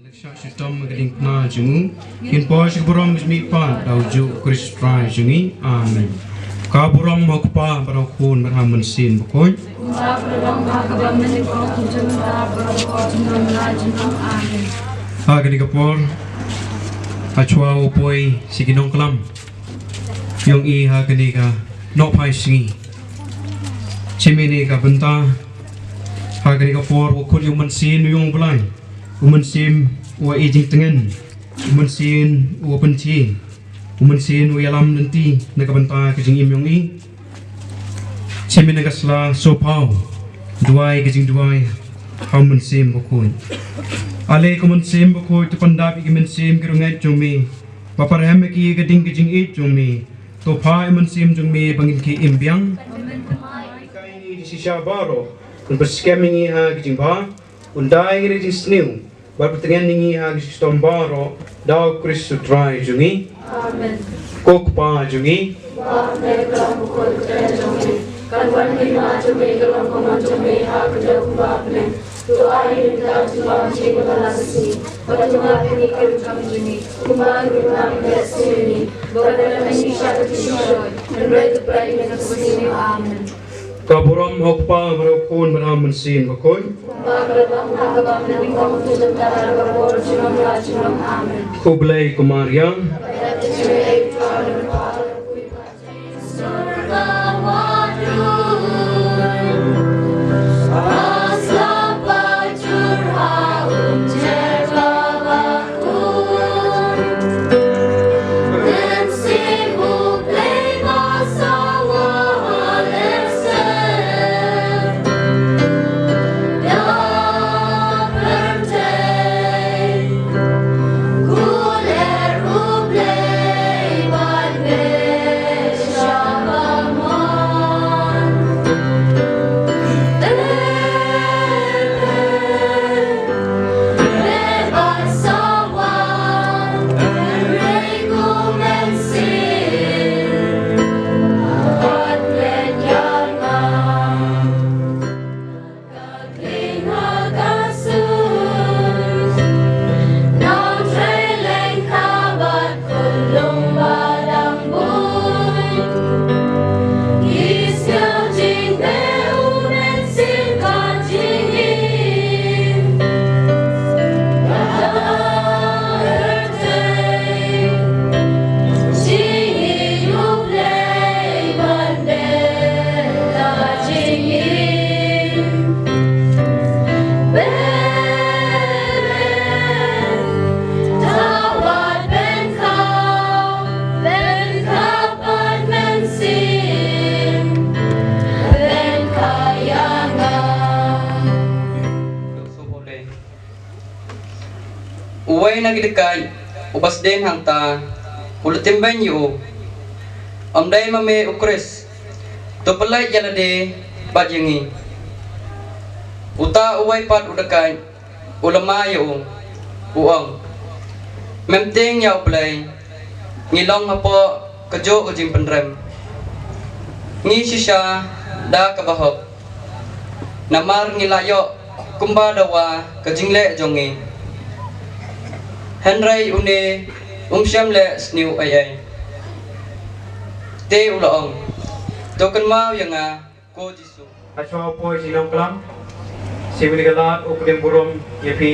Leit shah shitom ha ka diengphna jong u. Kin poi sha ka burom ka jingmihpat da u juh Khrist Trai jong ngi. Amen. Ka burom ha u Kpa bad ha u Khun bad ha u Mynsiem Bakhuid. Kumba ka la long ha kaba mynta, junom la junom. Amen. Ha kane ka por, ha shuwa u poi sha ki nongklam yong i ha kane ka nohphai sngi, sha kane ka bynta, ha kane ka por, u khot ïa u Mynsiem u ïong u Blei. U Mynsiem u ai jingtngen, u Mynsiem u pynthie, u Mynsiem u ïalam lynti na ka bynta ka jingim yong i. Sha kane ka sla sngewbha duwai ka jingduwai ha u Mynsiem Bakhuid. Ale ko Mynsiem Bakhuid, to pyndap ïa ki mynsiem ki riewngeit jong me, ba pyrhem ïa ki ha ka ding ka jingïeit jong me. To phah ïa u Mynsiem jong me ba ngin khie im biang. Kaei ngi shisha baroh, un pynskhem ïa ngi ha ka jingbha, un dai ïa ngi da ka jingsniew, bad pyntngen ïa ngi ha ka jingshitom baroh, da u Khrist u Trai jong ngi. Amen. Ko Kpa jong ngi. Amen. Ka burom ha u Kpa, bad ha u Khun, bad ha u Mynsiem Bakhuid. Khublei ko Maria. Uwei na ki dakaid uba sdien hangta u la tymmen ïa u, "Ym dei ma me u Khrist? To pyllait ïa lade bad ïa ngi." Uta uwei pat u dakaid u la mai ïa u, u ong, "Mem tieng ïa U Blei, ngi long hapoh kajuh ka jingpynrem. Ngi shisha da kaba hok, namar ngi la ïoh kumba dawa ka jingleh jong ngi." Hynrei une um shym leh sniew ei ei. Te u la ong, "To kynmaw ïa nga, ko Jisu." Hashwa u poi sha ki nongklam, sha kane ka lad u pdiang burom ïa phi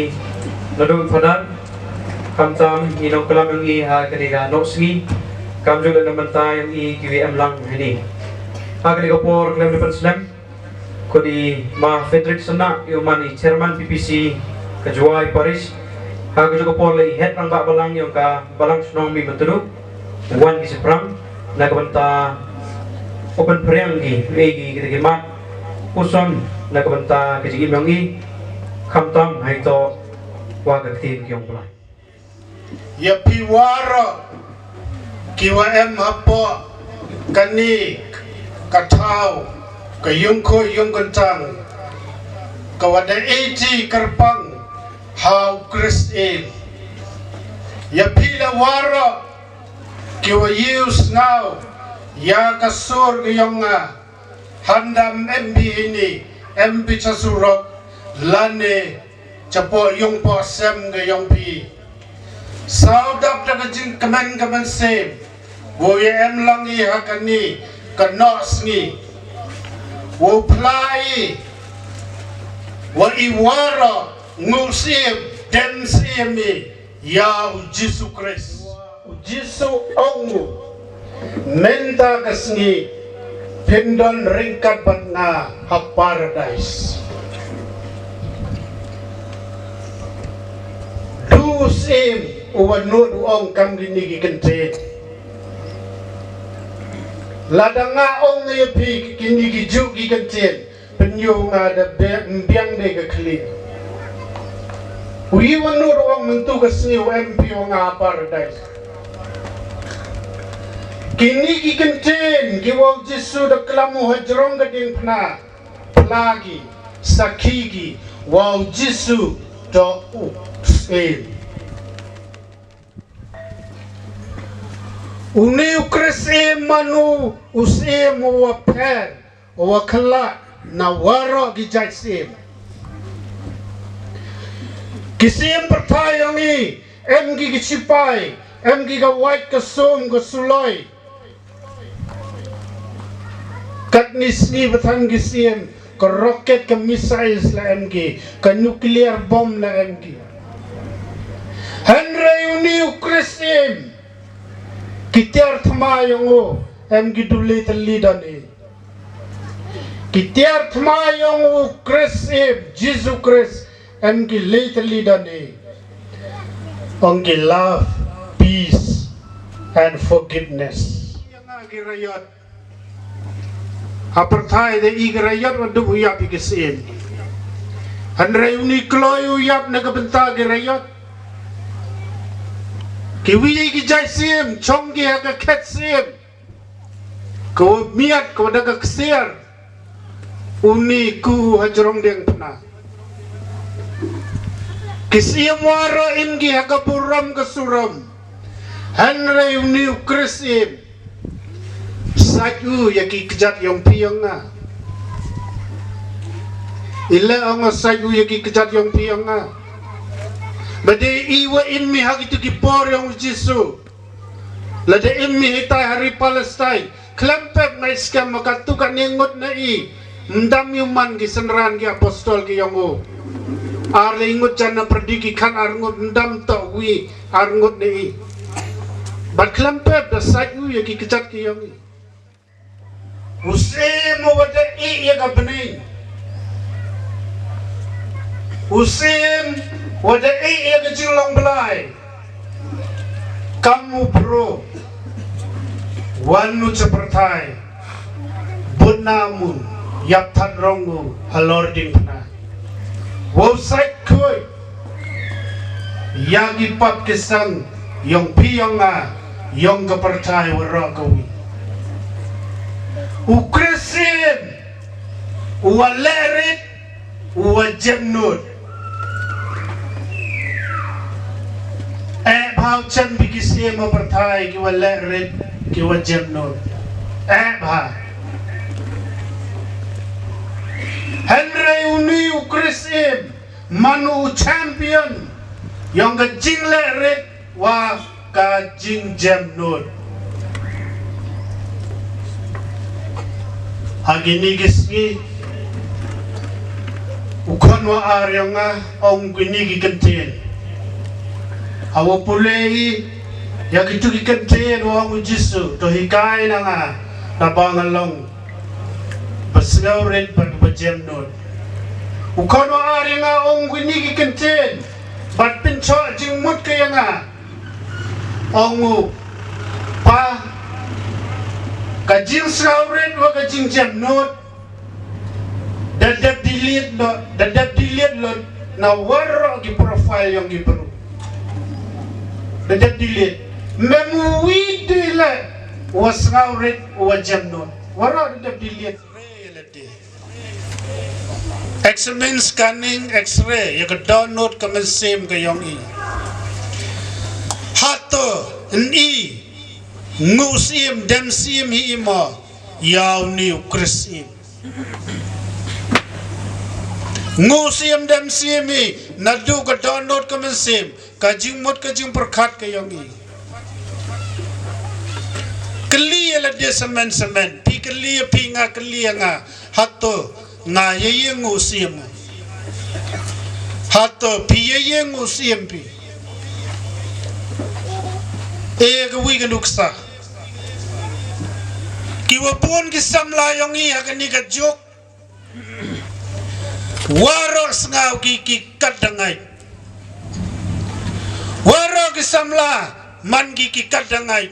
naduh Phadar, khamtam ki nongklam yong i ha kane ka nohsngi, kamjooh leh na bynta yong i kiba em lang hangne. Ha kane ka por khlem da pynslem, ko dei ma Frederick Synnah, u man i Chairman P P C ka Jowai Parish, ha kajuh ka por leh i Head Rangbah Balang yong ka Balang Shnong Mihmyntdu, u wan ki shaphrang na ka bynta u pynphriang ki, u ai ki kita ki mat puson na ka bynta ka jingim yong i, khamtam ha ito wa ka ktien ki yong u Blei. Ïa phi waroh kiwa em hapoh kane ka thaw, Ka yung khuid yung kyntang ka wa da iti kyrpang ha u Khrist im. Ïa phi la waroh ki wa ïu sngaw ïa ka sur ka yong nga, handam em bi ini, em bi cha surok, lane chapoh yung poh sem ka yong phi. Saw dap da ka jingkmen ka mynsiem, wow ïa em lang i ha kani ka noh sngi. Wow phla i wa i waroh nguh siem, dem siem i ïa u Jisu Khrist. U Jisu ong u, mynta ka sngi phin don ryngkat bad nga ha paradais. Du siem u wa nud u ong kam kini ki kyntien. Lada nga ong ïa phi kini ki ju ki kyntien, pynïoh nga da be-, biang de ka khlieh. U i wa nud u ong mynta ka sngi u em phi wa nga ha paradais. Kini ki kyntien ki wa u Jisu da klam u ha jrong ka diengphna, phla ki, sakhi ki wa u Jisu to u siem. Une u Khrist im man u, u siem u wa pher, u wa khlad na waroh ki jait siem. Ki siem pyrthai yong i, em ki ki sipai, em ki ka wait ka sum ka suloi. Katni sngi ba than ki siem, ka rocket ka missiles la em ki, ka nuclear bomb la em ki. Hynrei une u Khrist im, ki tiar thma yong u, em ki du lei tylli don i. Ki tiar thma yong u Khrist im, Jisu Khrist, em ki lei tylli don i. Ong ki love, peace and forgiveness. Ïa nga ki raiot. Ha pyrthai da i ki raiot wa dup u ïap ïa ki siem. Hynrei une kloi u ïap na ka bynta ki raiot. Ki wi ki jait siem, chong ki ha ka khet siem. Ka wa miat, ka wa da ka ksiar. Une ku ha jrong diengphna. Ki siem waroh im ki ha ka burom ka surom. Hynrei une u Khrist im. Sait u ïa ki kjat yong phi yong nga. I leh ong sait u ïa ki kjat yong phi yong nga. Ba dei i wa im mi ha kitu ki por yong u Jisu. Lada im mi hitai ha ri Palestine, khlem pep nga i skhem ma katu kane ngut na i, mdam ïa u man ki synran ki apostol ki yong u. Ar le ngut jan na pyrdi ki khan ar ngut mdam to wi ar ngut na i. Bad khlem pep da sait u ïa ki kjat ki yong i. U siem u wa da i ïa ka bneng. U siem u wa da i ïa ka jinglong blai. Kam u bru wan u cha pyrthai. Bun na mu ïap than rong u halor diengphna. Wow sait khuid ïa ki pap ki sang yong phi yong nga yong ka pyrthai waroh ka wi. U Khrist im u wa leh rit u wa jem nud. Eh bha u chen bi ki siem u pyrthai ki wa leh rit ki wa jem nud. Eh bha. Hynrei une u Khrist im man u champion yong ka jingleh rit wa ka jingjem nud. Ha kini ki sngi u khon wa ar yong nga ong kini ki kyntien. Ha wa pule i ïa kitu ki kyntien wa ong u Jisu to hikai na nga na ba nga long ba sngewrit bad ba jem nud. U khon wa ar ïa nga ong kini ki kyntien bad pynchoh jingmut ka ïa nga. Ong u pa ka jingsngewrit wa ka jingjem nud. Da dep delete lut, da dep delete lut na waroh ki profile yong ki bru. Da dep delete. Mem u wi delete wa sngewrit wa jem nud. Waroh da dep delete. Examine, scanning, X-ray ïa ka dohnud ka mynsiem ka yong i. Hato ni nguh siem dem siem hi i mo ïa u ni u Khrist siem. Nguh siem dem siem hi naduh ka dohnud ka mynsiem, ka jingmut ka jingpyrkhat ka yong i. Kylli ïa lade semen semen, phi kylli ïa phi, nga kylli ïa nga. Hato nga ïa ïa nguh siem? Hato phi ïa ïa nguh siem phi? E ka wi ka nuksa. Ki wa bun ki samla yong i ha kani ka juk. Waroh sngaw ki ki kat dang ai. Waroh ki samla man ki ki kat dang ai.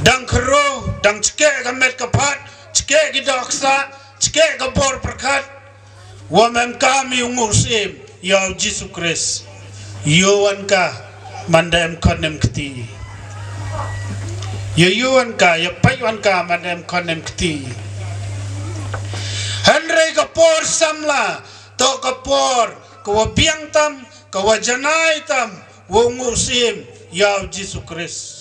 Dang khro, dang chke ka met ka phat, chke ki dohksa, chke ka bor pyrkhat. Wa mem kam ïa u nguh siem ïa u Jisu Khrist. Ïa wan ka man da em khon em kti. Ïa ïa wan ka, ïa pait wan ka man da em khon em kti. Hynrei ka por samla, to ka por ka wa biang tam, ka wa janai tam, wa u nguh siem ïa u Jisu Khrist.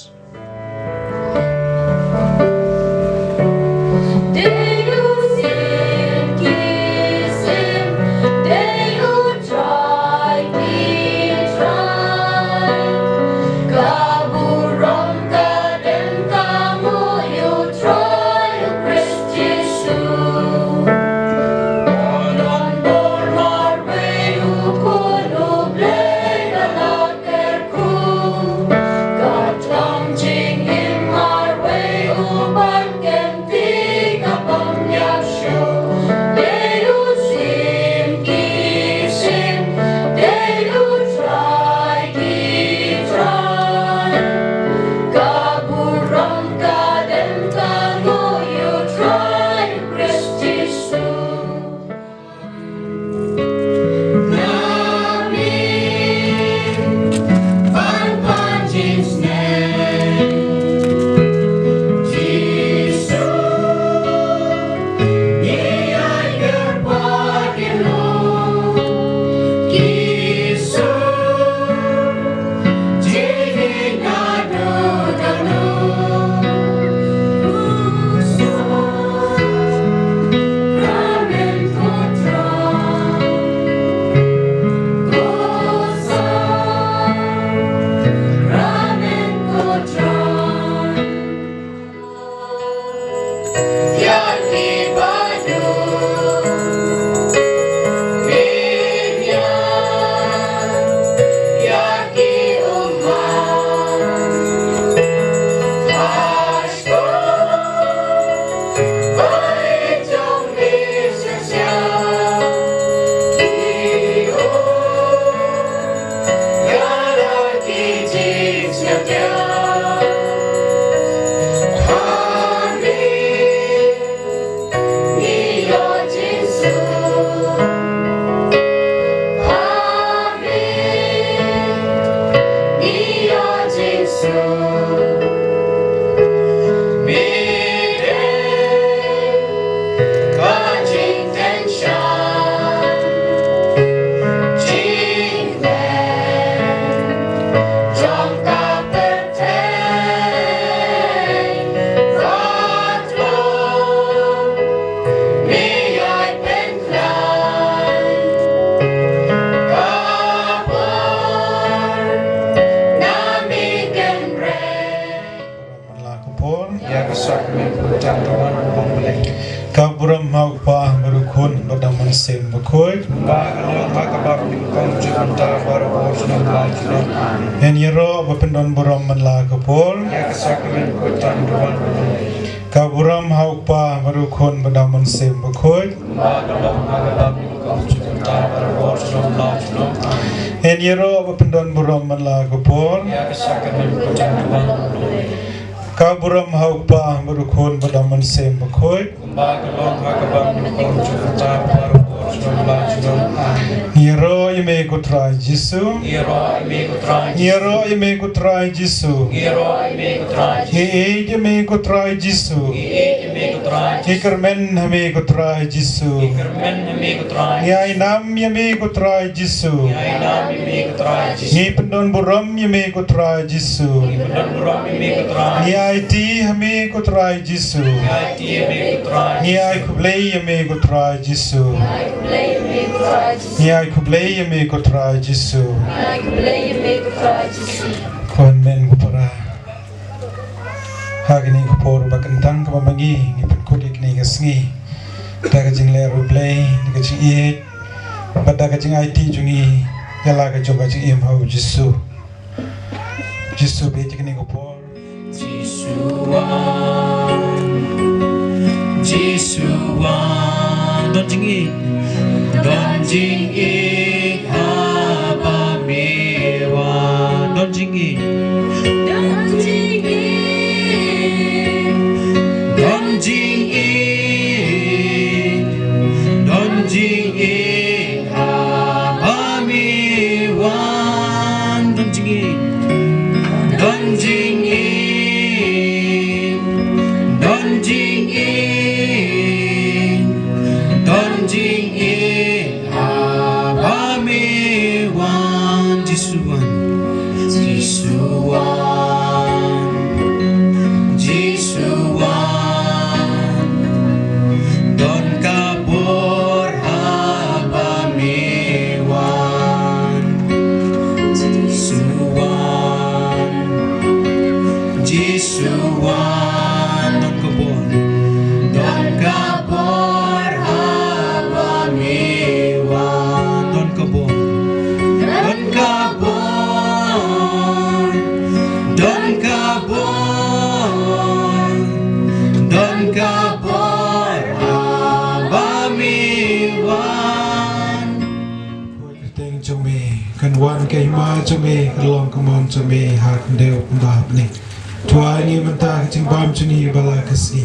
Mynla ka por. Ïa ka sakrament pyntan ka wan u Blei. Ka burom ha u Kpa bad u Khun bad u Mynsiem Bakhuid. Ba ka long ha ka bak nyngkong jong ka bynta baroh por junom la junom. Amen. Ngin ïaroh ba pyndonkam burom mynla ka por. Ïa ka sakrament pyntan ka wan u Blei. Ka burom ha u Kpa bad u Khun bad u Mynsiem Bakhuid. Ba ka long ha ka bak nyngkong jong ka bynta baroh por junom la junom. Amen. Ngin ïaroh ba pyndonkam burom mynla ka por. Ïa ka sakrament pyntan ka wan u Blei. Ka burom ha u Kpa bad u Khun bad u Mynsiem Bakhuid. Ba ka long ha ka bak nyngkong jong ka bynta baroh por junom la junom. Amen. Ïaroh ïa me ko Trai Jisu. Ïaroh ïa me ko Trai Jisu. Ïaroh ïa me ko Trai Jisu. Ïaroh ïa me ko Trai Jisu. Ngi ïeit ïa me ko Trai Jisu. Ngi ïeit ïa me ko Ngi kyrmen ha me ko Trai Jisu. Ngi kyrmen ha me ko Trai Jisu. Ngi ai nam ïa me ko Trai Jisu. Ngi ai nam ïa me ko Trai Jisu. Ngi pyndon burom ïa me ko Trai Jisu. Ngi pyndon burom ïa me ko Trai. Ngi aiti ha me ko Trai Jisu. Ngi aiti ha me ko Trai Jisu. Ngi ai khublei ïa me ko Trai Jisu. Ngi ai khublei ïa me ko Trai Jisu. Ngi ai khublei ïa me ko Trai Jisu. Ngi ai khublei ïa me ko Trai Jisu. Ko hynmen ko para. Ha kane ka por ba kyntang kaba ma ngi ngi pynkut ïa kane ka sngi da ka jingleh riewblei, da ka jingïeit bad da ka jingaiti jong ngi ïa la ka jong ka jingim ha u Jisu. Jisu beit ïa kane ka por. Jisu wan, Jisu wan, don jingïeit, don jingïeit haba me wan, don jingïeit. Don jingïeit, don jingïeit, don jingïeit haba me wan, don jingïeit. Don jingïeit, don jingïeit, don jingïeit haba me wan. Jisu wan, Jisu wan, Jisu wan, don ka bor haba me wan. Jisu wan, Jisu wan, don ka bor, don ka bor haba me wan, don ka bor, don ka bor, don ka bor, don ka bor haba me wan. Kyrteng jong me kan wan, ka hima jong me kan long, ka mon jong me ha khyndew kumba ha bneng. To ai ngi mynta ka jingbam jong ngi ba la ka sngi.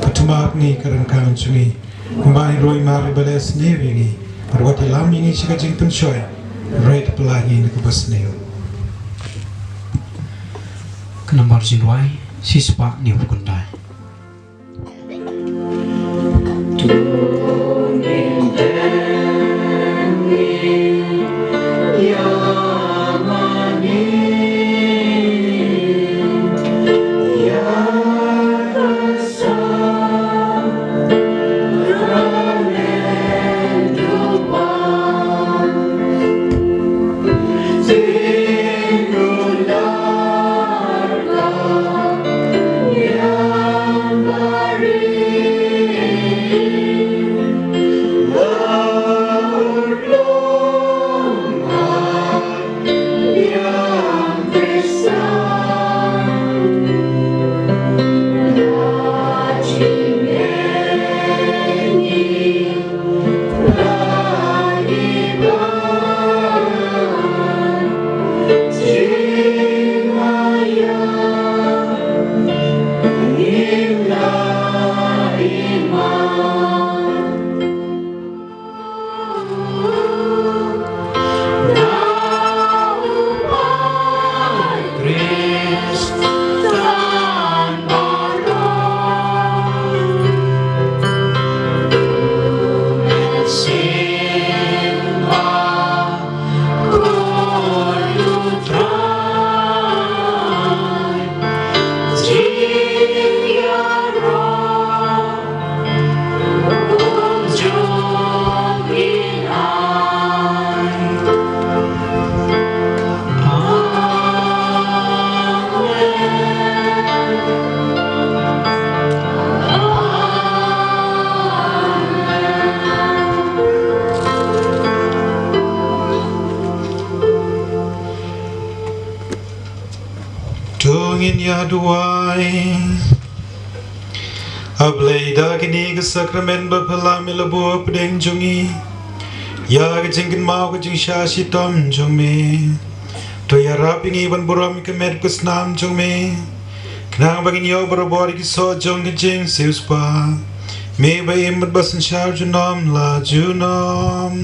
Bad to map ngi ka ryngkang jong ngi, kumba ngi ruh ngi map ïa ba la sniew ïa ngi. Bad wat ïalam ïa ngi sha ka jingpynshoi, hynrei to pyllait ngi na kaba sniew. Ka nambar jingrwai shispah hynñiewphew khyndai. To ngin ïa duwai. A Blei, da kane ka sakramen ba phylla me la buh hapdeng jong ngi ïa ka jingkynmaw ka jingshah shitom jong me, to ïarap ïa ngi ban burom ïa ka met ka snam jong me, khnang ba ngin ïoh barabor ïa ki soh jong ka jingsiewspah. Me ba im bad ba synshar junom la junom.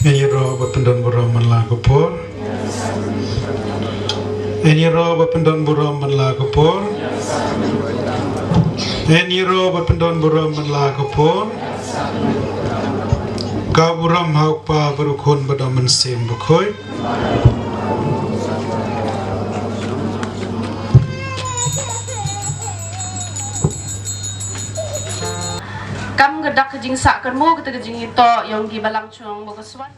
Ngi ïaroh bad pyndon burom man la ka por. Ngi ïaroh bad pyndon burom man la ka por. Ngi ïaroh bad pyndon burom man la ka por. Ka burom ha u Kpa bad u Khun bad u Mynsiem Bakhuid. Kam ka dak ka jingsah kyrmu kata ka jingitoh ïong ki balang chnong ba ka swan.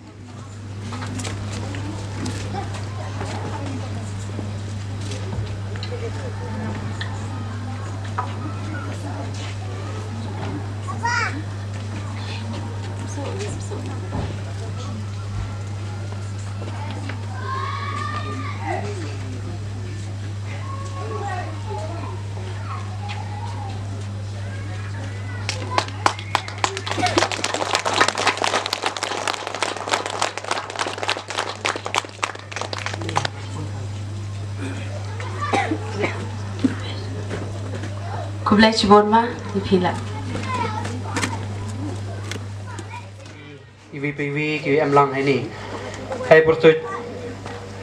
Khublei shibun ma, ïa phi la. Iwi pa iwi ki emlang ha ini. Hai pyrtuit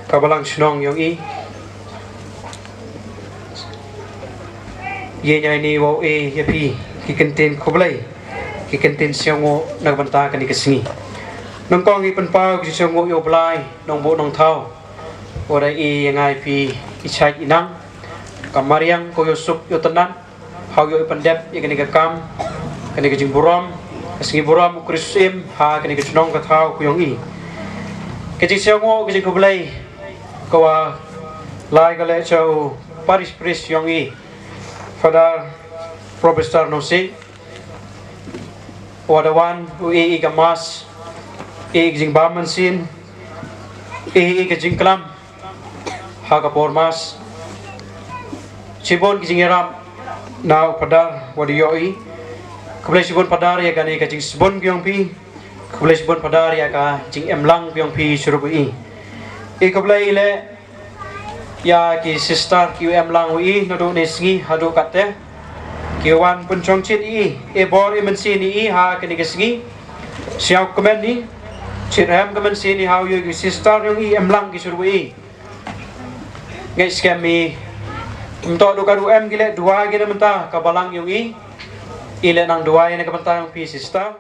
ka balang shnong ïong i. Ïa ïa ini wow e ïa phi ki kyntien khublei, ki kyntien sngewnguh na ka bynta kane ka sngi. Nyngkong i pynpaw ki sngewnguh ïa u Blai Nongbuh Nongthaw. Ora i ïa ngai phi i chait i nang. Ka mariang ko ïa suk ïa tynat. Hau ïoh i pyndep ïa kane ka kam, kane ka jingburom, ka sngi burom u Khrist im ha kane ka chnong ka thaw ka ïong i. Ka jingsngewnguh ka jingkhublei ka wa lai ka leh cha u parish priest ïong i, Father Professor Nosing, wa da wan u e i ka mass, e i ka jingbam mynsiem, e i ka jingklam ha ka por mass. Shibun ki jingïarap na u Phadar wa da ïoh i. Khublei shibun Phadar ïa kane ka jingsbun ka ïong phi. Khublei shibun Phadar ïa ka jingemlang ka ïong phi shurup i. I khublei i leh ïa ki sister ki u emlang u i naduh ne sngi haduh katte. Ki wan pynchong chit i, e bor i mynsiem i ha kane ka sngi. Siaw kmen i, chit hem ka mynsiem i hau ïa ki sister ïong i emlang ki shurup i. Ngi skhem i, ym toh duh ka ruh em ki leh duwai ki na mynta ka balang ïong i. I leh nang duwai na ka bynta ïong phi sister.